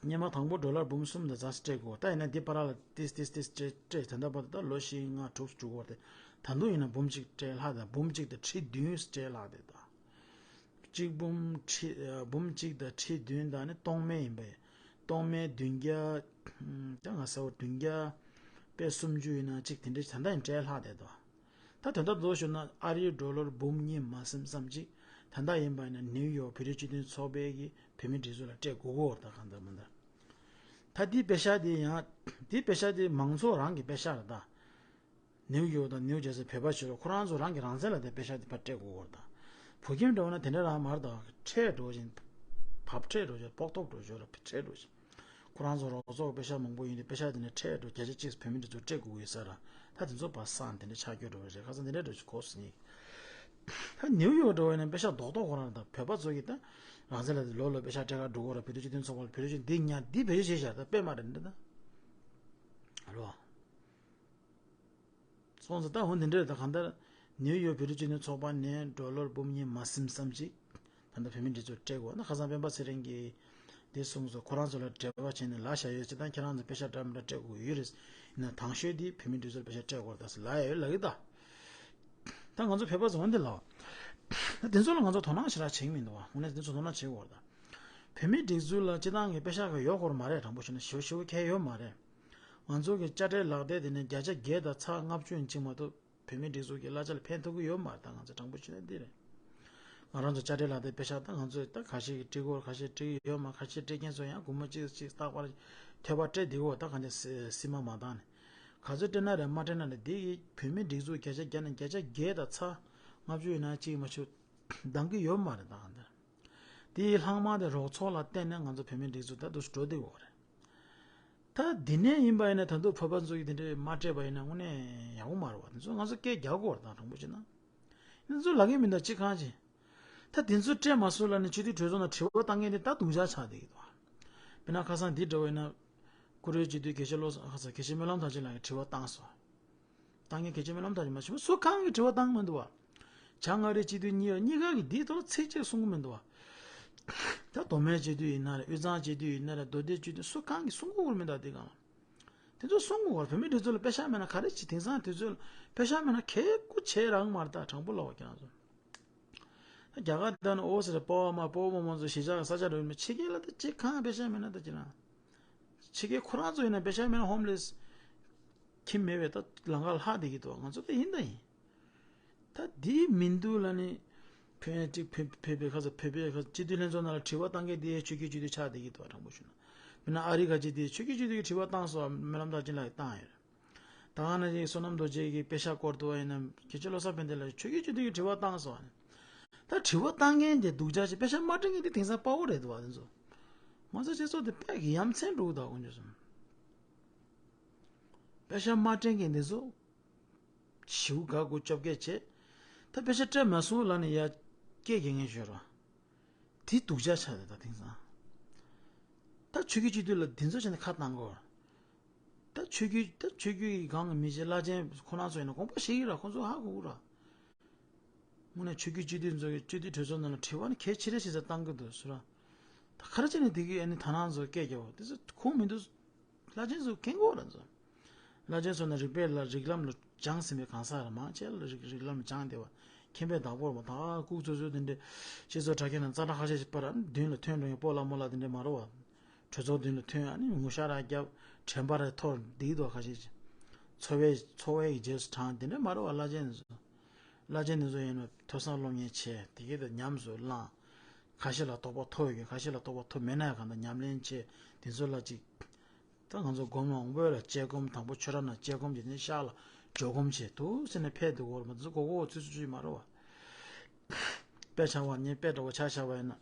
སྔོན་མ་དང་པོ་ཌོ་ལར་འབུམ་གསུམ་དང་ཙམ་སྤྲད་དགོས། ད་ཡིན་ན་འདི་བར་ལ་ཏིས་ཏིས་ཏིས་སྤྲད་སྤྲད་ད་ལྟ་བར་དུ་ད་ལོ་བཞི་ལྔ་དྲུག་འགྲོ་གི་ཡོད་རེད། ད་དུང་ཡིན་ན་འབུམ་གཅིག་སྤྲད་ལྷག་དང་འབུམ་གཅིག་དང་ཁྲི་བདུན་སྤྲད་ལྷག་དེ་ད། གཅིག་འབུམ་ཁྲི་ཨ་འབུམ་གཅིག་དང་ཁྲི་བདུན་དང་ནི་སྟོང་སྨད་ཡིན་པས། སྟོང་སྨད་བདུན་བརྒྱ། ཨམ་ད་ང་ས་བོ་བདུན་བརྒྱ་པད་སུམ་ཅུ་ཡིན་ན་གཅིག་དེ་འདྲ་ད་ལྟ་ཡིན་སྤྲད་ལྷག་དེ་ད། ད་དོན་དག་རྫོགས་ཞུ་ན་ཨ་རིའི་ཌོ་ལར་འབུམ་གཉིས་མ་ཟིན་ཙམ་ཅིག་ད་ལྟ་ཡིན་པ་ཡིན་ན་ནིའུ་ཡོག་བོད་རིགས་སྤྱི་མཐུན་ཚོགས་པའི་གི་བོད་མི་སྒྲིག་འཛུགས་ལ་སྤྲད་དགོས་ཀྱི་ཡོད་རེད། ད་གང་ལྟར་མ་ལྟར། ད་འདི་པེ་ཤ་དེ་ཡང་འདི་པེ་ཤ་དེ་མང་ཚོགས་རང་གི་པེ་ཤ་རེད་ད། ནིའུ་ཡོག་དང་ནིའུ་ཇར་སི་བོད་པ་ཕྱི་རོལ་ཁོ་རང་ཚོ་རང་གི་རང་བཙན་ལ་དེ་པེ་ཤ་དེ་ཕར་སྤྲད་དགོས་ཀྱི་ཡོད་རེད་ད། བོད་ཁྱིམ་འགྲོ་ན་དེ་འདྲ་རང་མ་རེད་ད། ཁྲལ་འགྲོ་བཞིན། བབ་ཁྲལ་འགྲོ་བཞིན་སྤོག་ཐོབ་འགྲོ་བཞིན་ར་ཁྲལ་འགྲོ་བཞིན། ཁོ་རང་ཚོ་རོགས་ཚོགས་པེ་ཤ་མང་པོ་ཡིན་དུས་པེ་ཤ་དེ་ནས་ཁྲལ་འགྲོ་བརྒྱ་ཆ་གཅིག་བོད་མི་འདི་ཚོ་སྤྲད་དགོས་ཡོད་ས་ར། ད་དེ་ཚོ་བ་སང་དེ་འདྲ་ཆགས་རྒྱུ་འགྲོ་བ་རེད། ཁ་སང་དེ་འདྲ་འགྲོ་ཞིག་གོ་སོང་ནི། ད་ནིའུ་ཡོག་འགྲོ་བ་ཡིན་ན་པེ་ཤ་རྡོག་རྡོག་ཁོ་རང་ད་བོད་པ་ཚོ་གིས་ད་རང་བཙན་ལ་ལོ་ལོ་པེ་ཤ་སྤྲད་ག་འགྲོ་གོ་ར། བོད་དུ་སྤྱི་མཐུན་ཚོགས་པ་ལ་བོད་དུ་སྤྱི་འདི་ཉར་འདི་བེད་སྤྱོད་བྱེད་བཞག་ད་དཔེ་མ་རེད་འདི་ད། ཨ་རོ། སོང་ཙང་ད་འོ་འདི་འདྲ་རེད། ད་གང་ལྟར་ནིའུ་ཡོག་བོད་རིགས་སྤྱི་མཐུན་ཚོགས་པ་ནས་ཌོ་ལར་འབུམ་གཉིས་མ་ཟིན་ཙམ་ཅིག་ད་ལྟ་བོད་མི་འདི་ཚོ་སྤྲད་དགོས་ན། ཁ་སང་སྤེན་པ་ཚེ་རིང་གིས་འདི་གསུངས་སོང་། ཁོ་རང་ཚོ་ལ་འབྲེལ་བ་བྱས་ནས་ལབ་བཞག་ཡོད་ཅེས། ད་ཁྱེད་རང་ཚོ་པེ་ཤ་འདྲ་མི་འདྲ་སྤྲད་དགོས་ཡོད་རེད། ཡིན་ན་དང་ཤོས་འདི་བོད་མི་འདི་ཚོ་ལ་པེ་ཤ་སྤྲད་དགོས་རེད་ད་ཟེར་ལབ་ཡ་ཡོད་ལབ་ཀྱི་ད། ད་ང་ཚོ་བོད་པ་ཚོ་འོ་འདི་ལབ། ད་འདི་ཚོ་ལ་ང་ཚོ་དོ་སྣང་ཞེ་དྲག་བྱེད་ཀྱི་མི་འདུག་བ། དངོས་གནས་འདི་ཚོ་དོ་སྣང་བྱེད་དགོས་རེད་ད། བོད་མིའི་སྒྲིག་འཛུགས་ལ་སྤྱི་བཏང་གི་པེ་ཤ་ག་ཡོད་སྐོར་མ་རེད། དྲང་པོ་བཤད་ན་ཞེ་པོ་ཞེ་པོ་ཁྱད་ཡོད་མ་རེད། ང་ཚོ་གི་དཔྱ་ཁྲལ་ལག་དེབ་དེ་ནས་བརྒྱ་ཆ་བརྒྱད་དང་ཚེག་ལྔ་བཅུ་ཡིན་གཅིག་མ་གཏོགས་བོད་མིའི་སྒྲིག་འཛུགས་ཀྱི་གླ་ཆ་ལ་ཕན་ཐོགས་ཀྱི་ཡོད་མ་རེད། ད་ང་ཚོ་དྲང་པོ་བཤད་ན་འདི་རེད། ང་རང་ཚོ་དཔྱ་ཁྲལ་ལག་དེབ་པེ་ཤ་ད་ང་ཚོས་ད་ཁ་ཤས་ཀྱིས་སྤྲད་ཀྱི་ཡོད་རེད། ཁ་ཤས་སྤྲད་ཀྱི་ཡོད་མ་རེད། ཁ་ཤས་སྤྲད་མཁན་ཚོ་ཡང་སྒོར་མོ་གཅིག་གཅིག་རྟག་པར་ཐོལ་པ་སྤྲད་བསྡད་ཀྱི་ཡོད་རེད། ད་གང་ཅི་སི་སི་མ་མ་བཏང་ནས་ག་ཚོད་སྤྲད་ན་རེད་མ་སྤྲད་ན་རེད། འདི་གི་བོད་མིའི་སྒྲིག་འཛུགས་བརྒྱ་ཆ་བརྒྱ་ནས་བརྒྱ་ཆ་བརྒྱད་དང་ཚེག་ལྔ་བཅུ་ཡིན་ན་གཅིག་མ་གཏོགས་འདང་གི་ཡོད་མ་རེད། ད་གང་ལྟར། དེའི་ལྷག་མ་དེ་རོགས་ཚོགས་ལ་བརྟེན་ནས་ང་ཚོ་བོད་མིའི་སྒྲིག་འཛུགས་ད་དུང་འགྲོ་བསྡད་ཡོད་རེད། ད་འདི་ནས་ཡིན་པ་ཡིན་ན་ད་དུང་བོད་པ་ཚོ་གིས་དེ་འདྲས་མ་སྤྲད་པ་ཡིན་ན་དངོས་གནས་ཡག་པོ་མ་རེད་བ། དེ་ཚོ་ང་ཚོ་སྐད་རྒྱག་དགོས་རེད། ད་དྲང་པོ་བྱས་ན་དེ་ཚོ་ལབ་ཀྱི་མི་འདུག་གཅིག་གང་ཅི། ད་དེ་ཚོ་སྤྲད་མ་སོང་ལབ་ནས་སྤྱི་འཐུས་གྲོས་ཚོགས་ནང་དྲི་བ་བཏང་མཁན་དེ་ད་སྡུག་ཅག་ཆགས་བསྡད་ཀྱི་འདུག་བ། དཔེར་ན་ཁ་སང་འདི་འདྲ་བ་ཡིན་ན་བཀུར་འོས་སྤྱི་འཐུས་དགེ་བཤེས་བློ་བཟང་ཁ་སང་དགེ་བཤེས་སྨོན་ལམ་དར་རྒྱས་ལགས་ཀྱིས་དྲི་བ་བཏང་སོང་། བཏང་མཁན་གལ་ཆེ་སྨོན་ལམ་དར་རྒྱས་མ་གཞི་པོ་སུ་གང་གིས་དྲི་བ་བཏང་མི་འདུག་བ། བྱང་ཨ་རིའི་སྤྱི་འཐུས་གཉིས་གཉིས་ཀ་གིས་འདིའི་ཐོག་ལ་ཚིག་གཅིག་གསུང་གི་མི་འདུག་བ། ད་མདོ་སྨད་སྤྱི་འཐུས་ཡིན་ན་རེད། དབུས་གཙང་སྤྱི་འཐུས་ཡིན་ན་རེད། མདོ་སྟོད་སྤྱི་འཐུས་སུ་གང་གིས་གསུང་གི་ཡོད་མི་འདུག་དེ་སྒང་ལ། དེ་ཚོ་གསུང་གི་ཡོད་རེད། བོད་མིའི་སྒྲིག་འཛུགས་ལ་པེ་ཤ་མེད་ན་ག་རེ་བྱེད། དེང་སང་དེ་ཚོ་ལ་པེ་ཤ་མེད་ན་ཁེ་ཁུ་བྱེད་རང་མ་རེད། ད་དྲང་པོ་ལབ་པ་ཁྱེད་རང་ཚོ། ད་རྒྱ་གར་དང་ནི་ཨོ་ཟེར་པོ་མ་པོ་མོ་མོ་ཚོ་གཞིས་ཆགས་ས་ཆ་འགྲོ་མི་ཕྱི་རྒྱལ་ལ་ད་ཅི་གང་པེ་ཤ་མེད་ན་ད་ཅི་ན། ཕྱི་རྒྱལ་ཁོ་རང་ཚོ་ཡིན་ན་པེ་ཤ་མེད་ན་ཧོམ་ལེས་ཁྱིམ་མེད་པའི་ད་ལམ་ཁ་ལྷག་བསྡད་ཀྱི་འདུག་ང་ཚོ་ད་ཡིན་ད་ཡིན། ད་འདི་མི་འདུག་ལབ་ནས་བོད་ཅིག་བོད་བོད་པའི་ཁ་ས་བོད་པའི་ཁ་སྤྱི་འཐུས་ལྷན་ཚོགས་ནང་ལ་དྲི་བ་བཏང་མཁན་དེ་ཆོས་བརྒྱུད་སྤྱི་འཐུས་ཆགས་བསྡད་ཀྱི་འདུག་དྲང་པོ་ཞུ་ན། མིན་ན་ཨ་རི་ཁ་ཅིག་དེ་ཆོས་བརྒྱུད་སྤྱི་འཐུས་ཀྱི་དྲི་བ་བཏང་སོང་། སྨོན་ལམ་དར་རྒྱས་ལགས་ཀྱིས་བཏང་ཡོད། ད་ག་ནང་བཞིན་བསོད་ནམས་རྡོ་རྗེ་གིས་པེ་ཤ་བསྐོར་འདུག་བ་ཡིན་ན་དགེ་བཤེས་བློ་བཟང་ཕན་བདེ་ལགས་ཆོས་བརྒྱུད་སྤྱི་འཐུས་ཀྱི་དྲི་བ་བཏང་སོང་བ། ད་དྲི་བ་བཏང་མཁན་དེ་སྡུག་ཅག་ཅིག་པེ་ཤ་མ་སྤྲད་མཁན་དེ་དེང་སང་དཔའ་བོ་རེད་འདུག་བ། དེ་ཚོ་ང་ཚོ་སྤྱི་ཚོགས་དེ་དཔེ་གི་ཡ་མཚན་འགྲོ་གི་འདུག་དཀོན་མཆོག་གསུམ། པེ་ཤ་མ་སྤྲད་མཁན་དེ་ཚོ་བྱིའུ་དགའ་དགུ་བཅོ་བརྒྱད་བྱས། ད་པེ་ཤ་སྤྲད་མ་སོང་ལབ་ནས་ཡ་སྐད་རྒྱག་མཁན་ཤོར་བ། དེ་སྡུག་ཅག་ཆགས་རེད་ད་དེང་སང་། ད་ཆོས་བརྒྱུད་སྤྱི་འཐུས་ལ་དེ་ཚོ་བྱས་ནས་ཁ་བཏང་གོ། ད་ཆོས་བརྒྱུད་ད་ཆོས་བརྒྱུད་ཀྱི་སྒང་གི་མི་ཆེ་བླ་ཆེན་ཁོ་རང་ཚོ་ཡིན་ན་དགོངས་པ་བཞེས་ཀྱི་ར། ཁོ་ཚོ་ཧ་གོ་གི་ར། དངོས་གནས་ཆོས་བརྒྱུད་སྤྱི་འཐུས་ཚོ་གི་སྤྱི་འཐུས་གྲོས་ཚོགས་ནང་ལ་དྲི་བ་ནི་གལ་ཆེ་རེ་ཞིག་ཙམ་བཏང་གི་འདུག་ཟེར་ར། ད་ག་རེ་བྱས་ནས་དེ་གི་ཨ་ནི་ད་ནང་ཚོ་སྐད་རྒྱག་པ་དེ་ཚོ་ཁུངས་མི་འདུག་བླ་ཆེན་ཚོ་མཁྱེན་གོ་ར་ཚོ། བླ་ཆེན་ཚོ་ནི་རིགས་པའི་ལ་རིགས་ལམ་ལ་སྦྱངས་ཟིན་པའི་གང་ཟག་ར། མང་ཆེ་ལ་རིགས་རིགས་ལམ་ལ་སྦྱངས་བསྡད་པ། མཁྱེན་པའི་བདག་པོ་ར་མ། ད་ལྐུགས་ཚོད་ཚོད་དེ་འདྲའི་སྤྱི་ཚོགས་དྲ་རྒྱ་ནང་ཙག་སྒྲ་ཁ་ཤས་ཤིག་པར་མདུན་ལ་ཐོན་འགྲོ་མཁན་སྤོ་ལགས་རྨོ་ལགས་དེ་འདྲ་མ་རེད་བ། གྲོས་ཚོགས་མདུན་ལ་ཐོན་ཨ་ནི་ངུ་ཤ་ར་རྒྱབ་དྲན་པ་ར་འཐོར་བསྡད་འདུག་ཁ་ཤས་ཤིག་འཚོ་བའི་འཚོ་བའི་རྗེས་སུ་འབྲངས་དེ་འདྲ་མ་རེད་བ། བླ་ཆེན་ཚོ་བླ་ཆེན་དེ་ཚོ་ཡིན་ན་ཐོས་བསམ་སློབ་གཉེར་བྱས། དེ་གའི་དང་ཉམས་སུ་བླངས། ཁ་ཤས་ལ་རྟོགས་པ་ཐོབ་ཡོད་མཁན། ཁ་ཤས་ལ་རྟོགས་པ་ཐོབ་མེད་ན་ཡང་གང་ལྟར་ཉམས་ལེན་བྱས། དེ་ཚོ་ལ་ཅིག་ད་ང་ཚོ་སྒོམ་ལ་འོང་བོད་ལ་དཔྱད་སྒོམ། དང་པོ་ཆོས་ར་ན་དཔྱད་སྒོམ་བྱས་ནས་ཤག་ལ་འཇོག་སྒོམ་བྱས་འདུག་ཟེར་ནས་ཕེབས་འདུག་གོ། མ་ཚོ་གོ་གོ་ཚུལ་ཚུལ་ཚུལ་མ་རེད་བ། དཔེ་ཆ་བ་ཉིན་དཔེ་འདྲ་བོ་ཆ་བཞག་པ་ཡིན་ན།